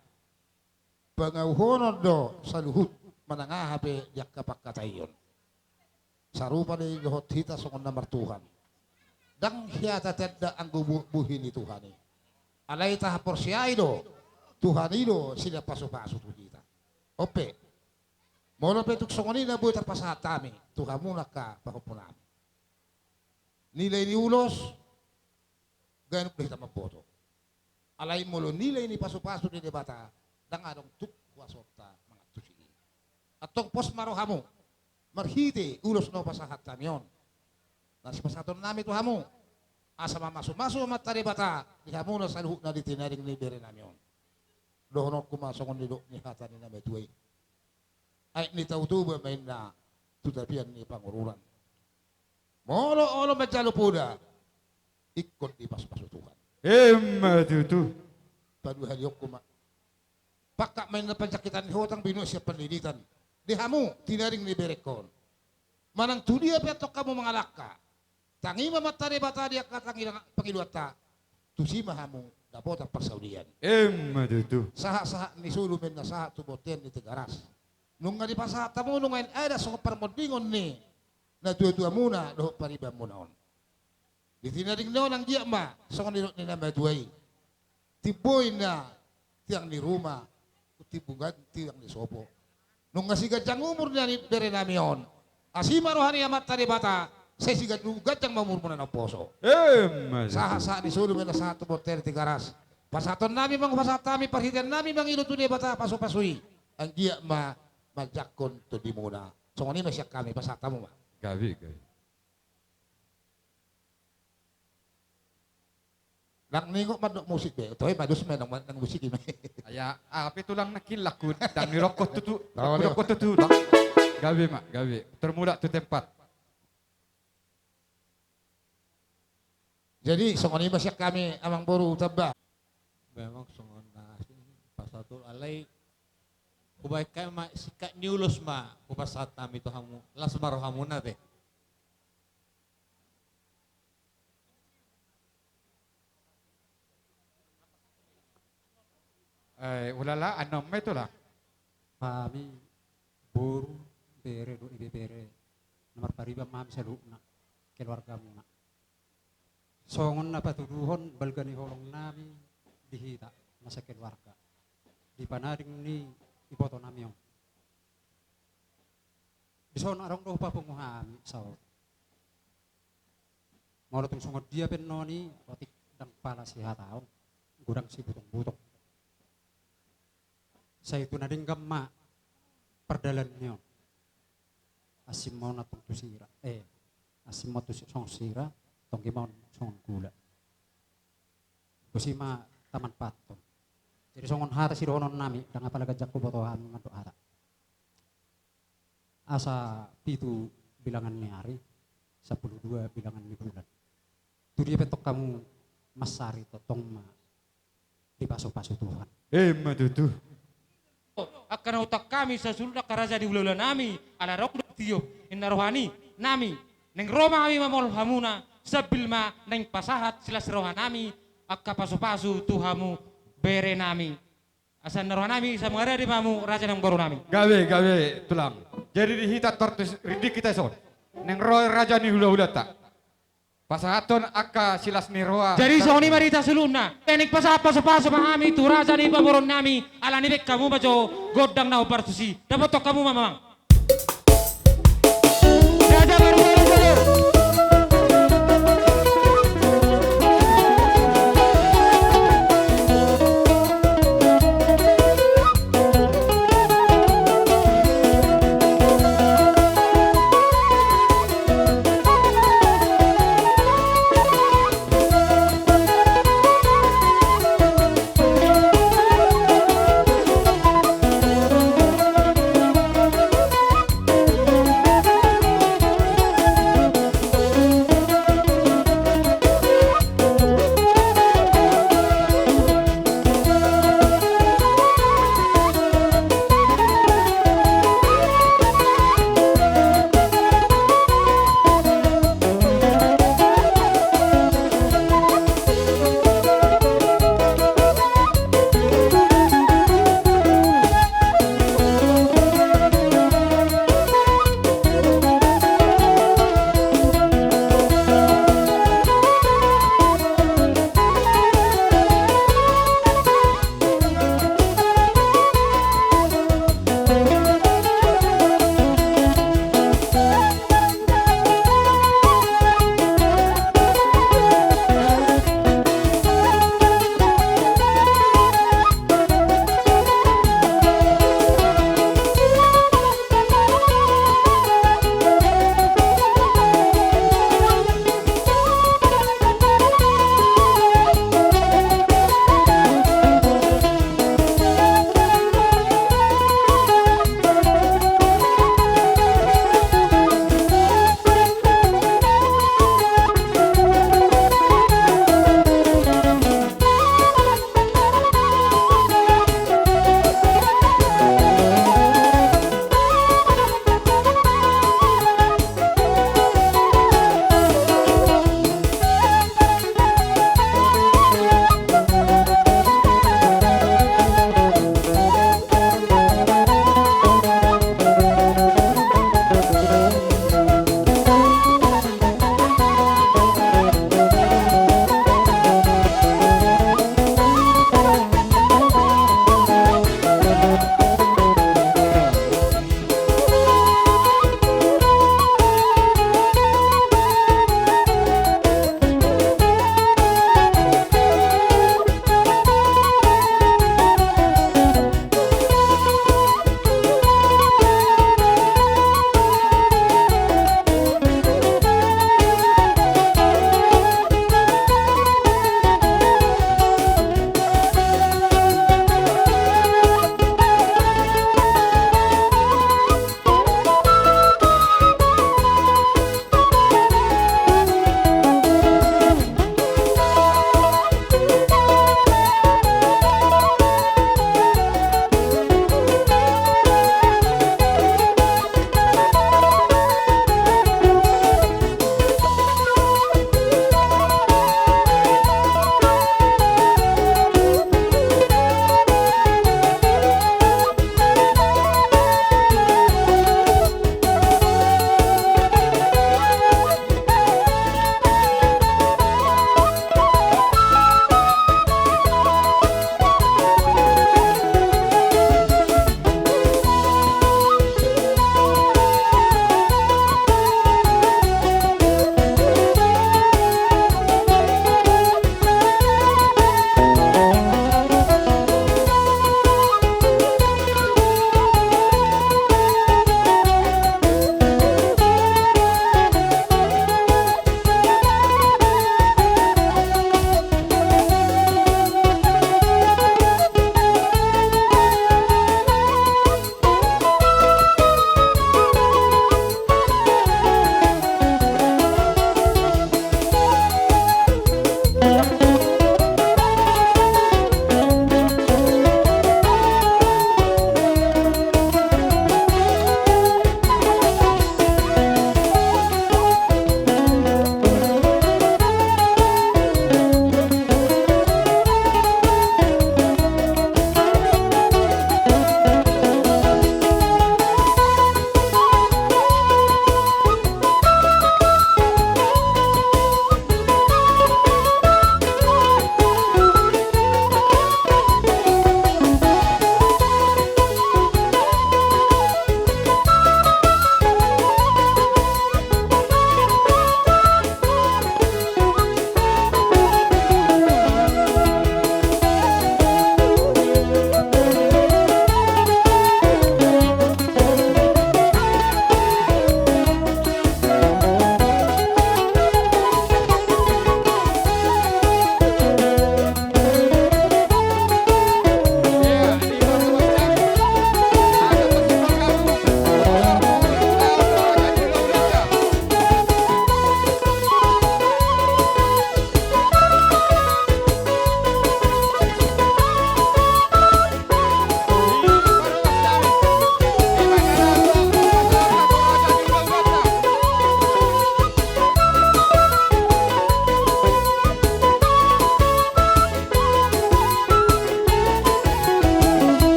pangauhonon do saluhut manang aha pe di angka pangkataion. Sarupa do i dohot hita songon na martuhan. Ndang hita tanda anggo bu-, buhi ni Tuhan i. Alai tahaporseai do Tuhan i do sila pasu-pasu tu hita. On pe. Molo pe tung songon i na boi tarpasahat hami tu hamu angka pahompu nami. Nilai ni ulos ganup do hita mamboto. Alai molo nilai ni pasu-pasu ni Debata, ndang adong tuk kuasonta mangantusi i. Antong pos ma rohamu marhite ulos na hupasahat hami on. Na sipasahaton nami tu hamu, asa mamasu-masu Amanta Debata di hamu na saluhutna di tinading ni bere nami on. Dohononku ma songon nidok ni hata ni na matua i. Aek ni Tao Toba ma inna tu tapian ni Pangururan. Molo olo manjalo poda, ingkon dipasu-pasu Tuhan. Emma tutu. Paduahalihonku ma. Pangkat ma inna panjangkitan ni hotang, binua sian pandiditan. Di hamu tinading ni berengkon. Manang tu dia pe antong hamu mangalangka, tangi ma Amanta Debata di angka tangiang pangidoanta, tusi ma hamu dapotan parsaulian. Emma tutu. Sahat-sahat ni solu ma inna sahat tu bontean ni Tigaras. Nunga dipasahat hamu nuaeng adat songon parmondingon ni natua-tuamuna dohot paribanmuna on. Di tinadingna on anggiat ma songon nidok ni na matua i. Timbo inna tiang ni ruma, timbo ganjang tiang ni sopo. Nunga siganjang umur nian bere nami on, asi ma roha ni Amanta Debata, sai siganjang, ganjang ma umurmuna na umposo. Emma tutu. Sahat-sahat ni solu ma inna sahat tu bontean ni Tigaras. Pasahaton nami, manghupasahat hami, parhitean nami mangido tu Debata pasu-pasu i, anggiat ma manjangkon tondimuna. Songon i ma sian hami, pasahat hamu ma. Gabe, gabe. Ndang ningot mandok musik be. Toe ma dos ma nang, nang musik i ma. Ia, ah, pe Tulang na kilak ku, ndang nidok ho tutu. Tahu, ndang nidok ho tutu, Tulang. Gabe ma, gabe. Termuda tu tempat. Jadi songon i ma sian hami, Amangboru Tamba. Memang songon na asing pasahat on, alai hubaen hami ma singkat ni ulos ma hupasahat hami tu hamu, las ma rohamuna te. Eh, ulala, annon ma i, Tulang. Hami boru, bere dohot ibebere na marpariban ma hami saluhutna keluargamuna. Songon na patuduhon balga ni holong nami di hita na sakeluarga, di panading ni iboto nami on. Dison adong do hupapungu hami saotik. Molo tung songon dia pe annon i, otik ndang pala sihataon, godang sibutong-butong. Sai tu na denggan ma pardalan ni on. Asing ma on antong tu sira, eh, asing ma on tu si-, songon sira, tonggi ma on songon gula. Tusi ma taman panton. Jadi songon hata sidohonon nami, ndang apala ganjang huboto hami mandok hata. Asa pitu bilangan ni ari, sampulu dua bilangan ni bulan. Tu dia pe antong hamu mansari, tongtong ma dipasu-pasu Tuhan. Emma tutu. Angka na huutang hami sasuluhutna angka raja ni hula-hula nami, ala adong do tiop, inna roha ni nami, naeng ro ma hami mamolhot hamuna, sambil ma naeng pasahat silas roha nami angka pasu-pasu tu hamu bere nami. Asa na roha nami asa mangarade ma hamu raja nang boru nami. Gabe, gabe, Tulang. Jadi di hita tortus rindik hita ison. Naeng ro raja ni hula-hulanta. Pasahathon angka silas ni roha. Jadi songon i ma di hita saluhutna. Naeng pasahat pasupasu ma hami tu raja ni pamoruon nami, ala ni i baen hamu ma jo gondang na hombar tusi. Dapothon hamu ma, Amang.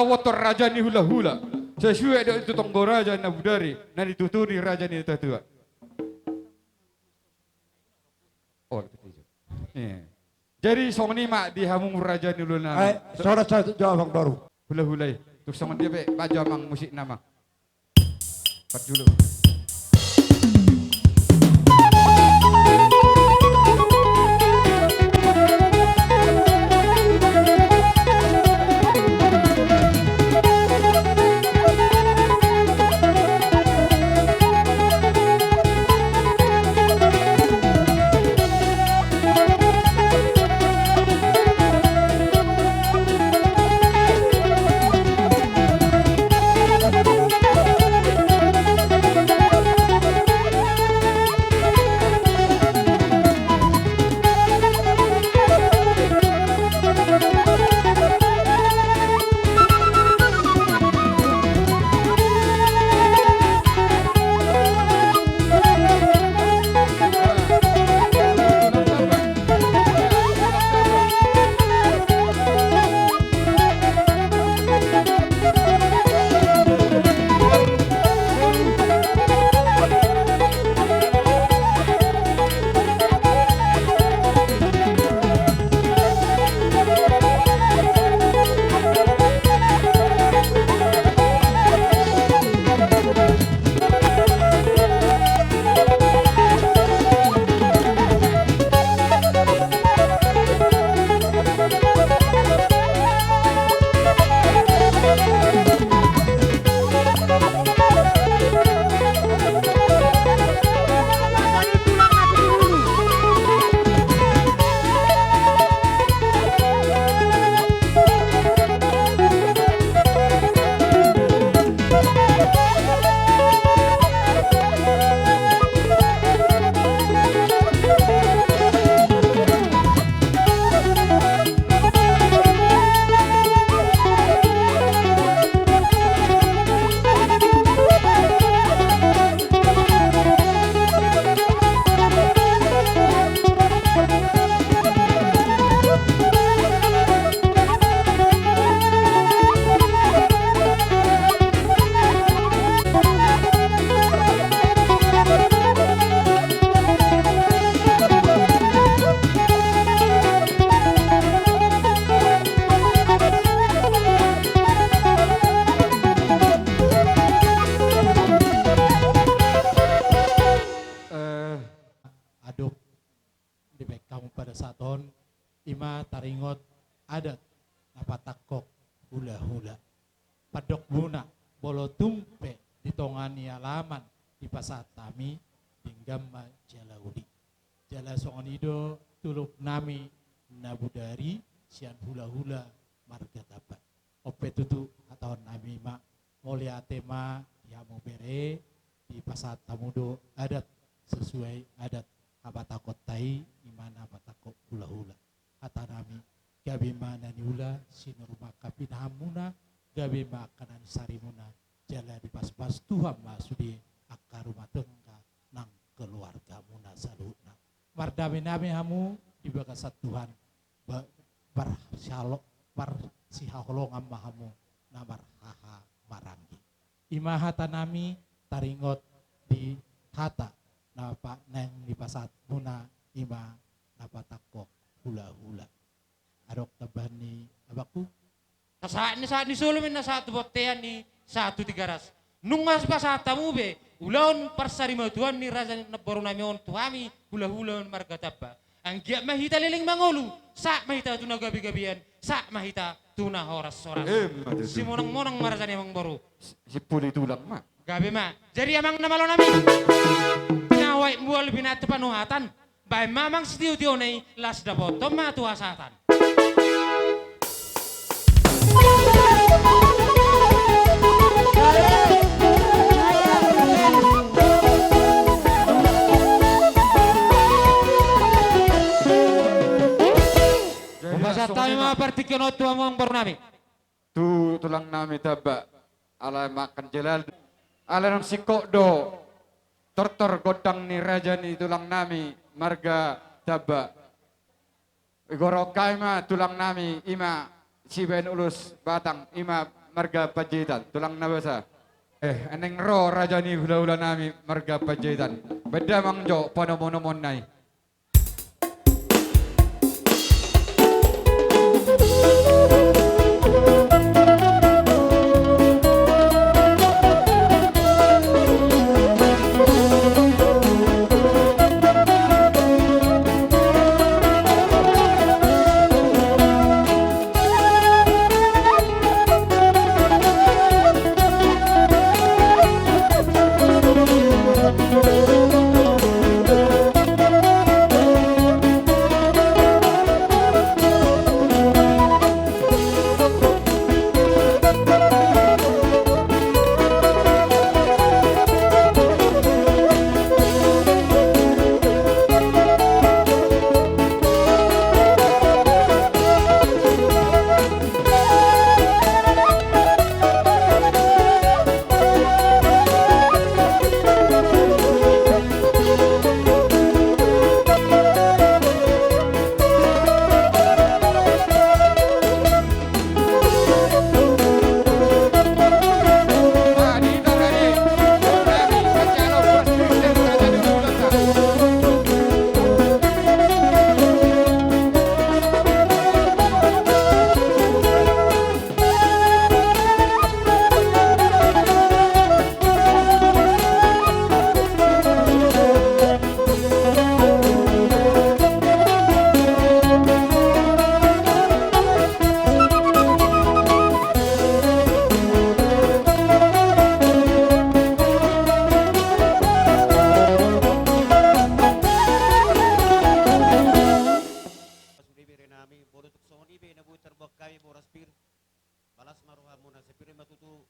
Boto raja ni hulahula. Sesuai do itu tonggo raja na bodari, na ditutu ni raja ni tatua. Oh, iya. Jadi songon i ma di hamu raja ni hulahula. Eh, sora sa jo amang boru. Hulahula i. Tung songon dia pe, bajo amang musik nama. Parjolo. Eh, adong dibaen hamu pada saat on, i ma taringot adat na patangkok hulahula. Pandokmuna, molo tung pe di tonga ni alaman dipasahat hami, denggan ma jala uli. Jala songon i do tuluknami na bodari sian hulahula marga Tamba. On pe tutu hatahononnami ma, mauliate ma di hamu bere, dipasahat hamu do adat sesuai adat hapatangkonta i, i ma na patangkok hulahula. Hatanami, gabe ma na niula sinur ma angka pinahanmuna, gabe ma angka na nisarimuna, jala dipaspas Tuhan ma sude angka rumah tangga nang keluargamuna saluhutna. Mardame-dame hamu di bagasan Tuhan, ba-, barsihalo-, barsihaholongan ma hamu na marhaha maranggi. I ma hatanami taringot di hata na pa-, naeng dipasahatmuna, i ma na patangkok hulahula. Adong tambahan ni abangku? Sahat ni, sahat ni Solo ma inna, sahat tu bontean i, sahat tu Tigaras. Nunga dipasahat hamu be ulaon parsarimatuaon ni raja ni namborunami on tu hami hulahula marga Tamba. Anggiat ma hita leleng mangolu, sahat ma hita tu na gabe-gabean, sahat ma hita tu na horas-horas. Emma tutu. Simonang-monang ma raja ni amangboru. Si-, sipuli tulang ma. Gabe ma. Jadi amang na malonami, na huaet mual binatu panuhatan, baen ma amang sitio-tiona i, laos dapothon ma tu hasahatan. Jadi, hupasahat hami ma partingkian on tu hamu amangborunami. Tu tulangnami Tamba, ala makan jelal, ala naung singkop do tortor gondang ni raja ni tulangnami marga Tamba. Igorahon hami ma tulangnami, i ma sibaen ulos batang, i ma marga Panjaitan, tulang na basa. Eh, naeng ro raja ni hulahula nami marga Panjaitan. Baen damang jo panomunomuonna i. Songon i be na boi tarbuat hami boras pir. Las ma rohamuna, sai pir ma tutu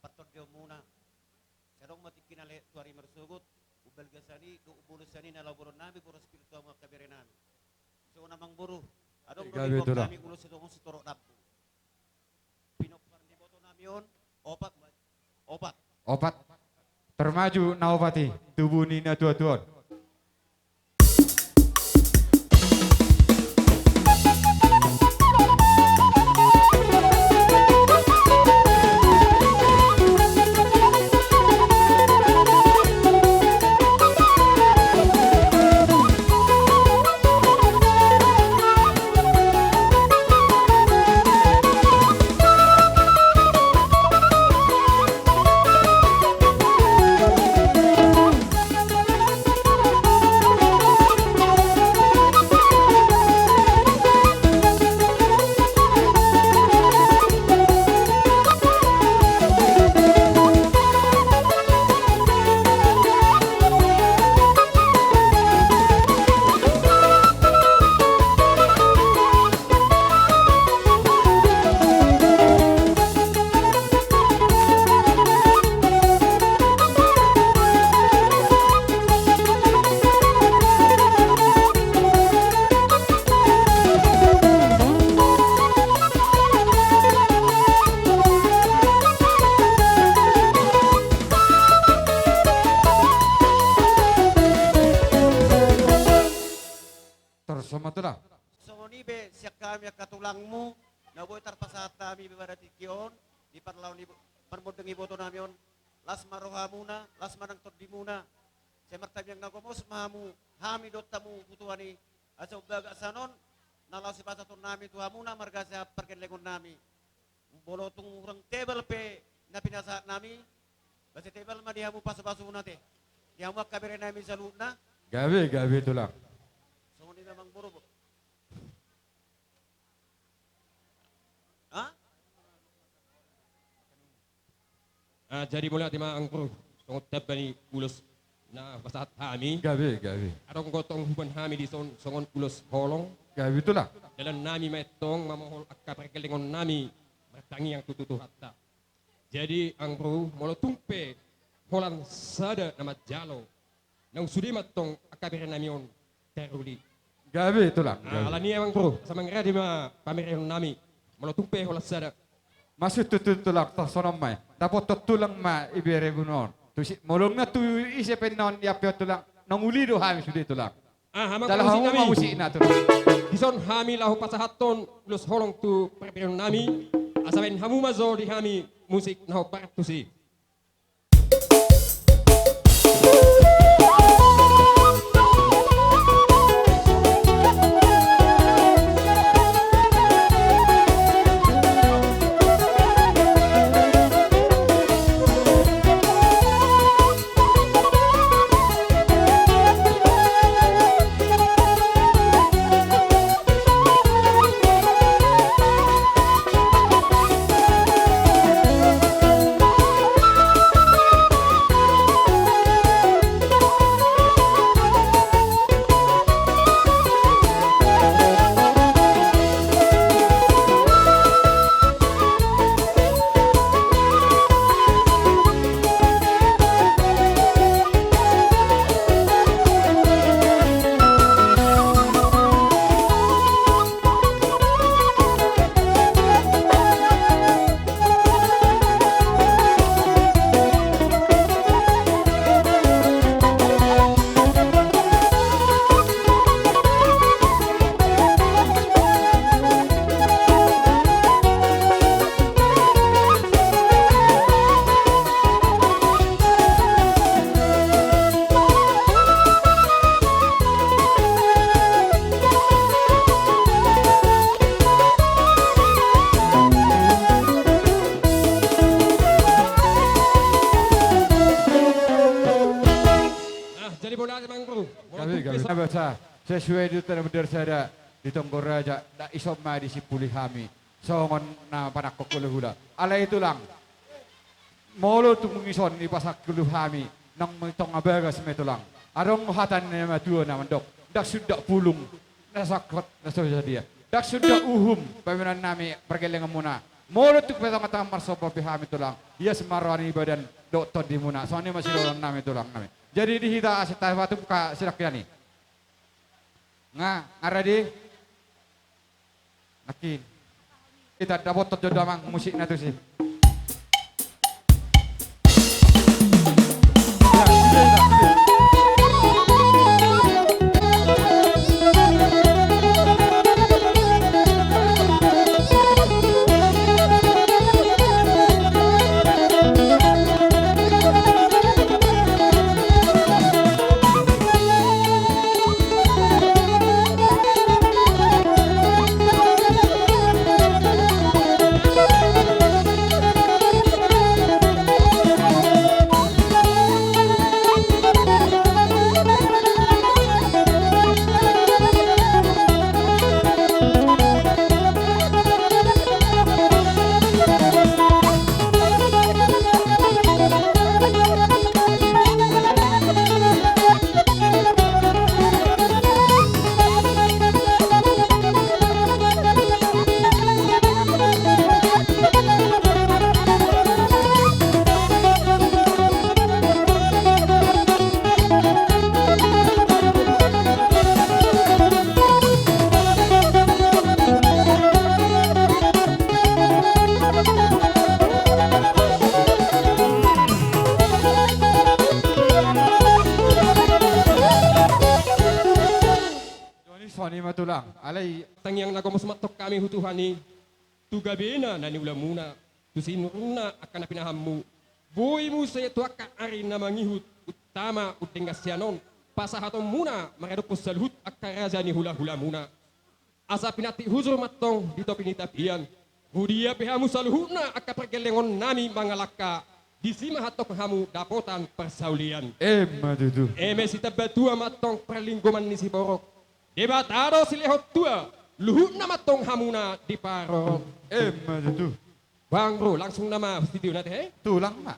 partondionmuna. Sai adong ma tingki na lehet tu ari marsogot, umbalga sian i dohot umbolon sian i na laho bolon nami boras pir tu hamu angka bere nami. Songon i amangboru, adong do diboan hami ulos sitorop dampu. Pinompar ni iboto nami on opat. Opat. Opat. Tarmaju na opat i, tubu ni natuatua on. Tor songon i ma tulang. Songon i be sian hami angka tulangmu, na boi tarpasahat hami be pada tingki on, di parlao ni bo-, parmonding iboto nami on, las ma rohamuna, las ma nang tondimuna. Sai martangiang na gomos ma hamu, hami dohot hamu hutuan i, asa umbagak sian on, na laho sipasahaton nami tu hamuna marga sian pargellengon nami. Molo tung hurang tebal pe na pinasahat nami, ba sai tebal ma di hamu pasupasuna te. Di hamu angka bere nami saluhutna. Gabe, gabe tulang. Songon i ma amangboru. Ha? Ah, jadi mauliate ma amangboru, songon tamba ni ulos na hupasahat hami. Gabe, gabe. Adong do tong huboan hami dison songon ulos holong. Gabe tulang. Dalan nami ma i tong mamohol angka pargellengon nami martangiang tu Tuhanta. Jadi amangboru, molo tung pe holan sada na manjalo, naung sude ma tong angka bere nami on taruli. Gabe tulang, ah, gabe. Alani i amangboru, asa mangarade ma pamoruon nami, molo tung pe holan sada. Maksud tu, tu tulang, tor songon i ma i. Dapothon tulang ma iberemu on. Tu si, molo nunga tu ise pe na on diampehon tulang, naung uli do hami sude tulang. Ah, amangboru, jala hamu ma musikna tulang. Dison hami laho pasahathon ulos holong tu parbereon nami. Asa baen hamu ma jo di hami musik na hombar tusi. Nah, jadi bola mangkru. Gabe, gabe. Bisa baca sesuai di tanda bendar sada di Tonggo Raja, nda ison ma disimpuli hami songon na panangkok hulahula. Alai tulang, molo tung ison dipasahat ulu hami, nang tonga bagas ma i tulang. Adong hata ni na matua na mandok, ndang sundat pulung na sangkot na so sadia, ndang sundat uhum paminoan nami pargellengonmuna. Molo tung pe tongatonga marsomba pe hami tulang, ias ma roha ni badan dohot tondimuna. Songon i ma sidohonon nami tulang nami. Jadi di hita asa tapatumpak sidangkian i. Nga, nga ready? Nangkin. Hita dapothon jo damang musikna tusi. Songon i ma tulang, alai. Tangiang na gomos mantong hami tu Tuhan i, tu gabena na niulamuna, tu sinurunna angka na pinahanmu. Boi muse tu angka ari na mangihut, untama undenggan sian on, pasahatonmuna maradophon saluhut angka raja ni hulahulamuna. Asa pinantik hujur mantong di topi ni tapian. Hu dia pe hamu saluhutna angka pargellengon nami mangalangka, disi ma antong hamu dapotan parsaulian. Emma tutu. Eme sitambatua mantong parlinggoman ni siborok. Debata do silehon tua, luhutna mantong hamuna diparorot. Emma tutu. Bang Bro, langsung nama studio nate, he? Tulang ma.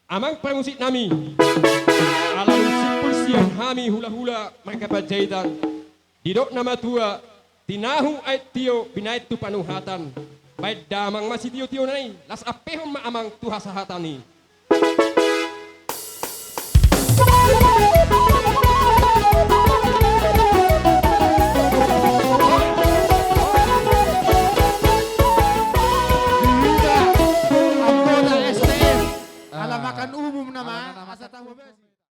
Amang parmusik nami, ala dung simpul sian hami hulahula marga Panjaitan, didok na matua, tinahu aek tio binaen tu panuhatan. Baen damang ma sitiotiona i, laos ampehon ma amang tu hasahatan i. Anggota S T M. Ala makan umum nama, asa tahu basi.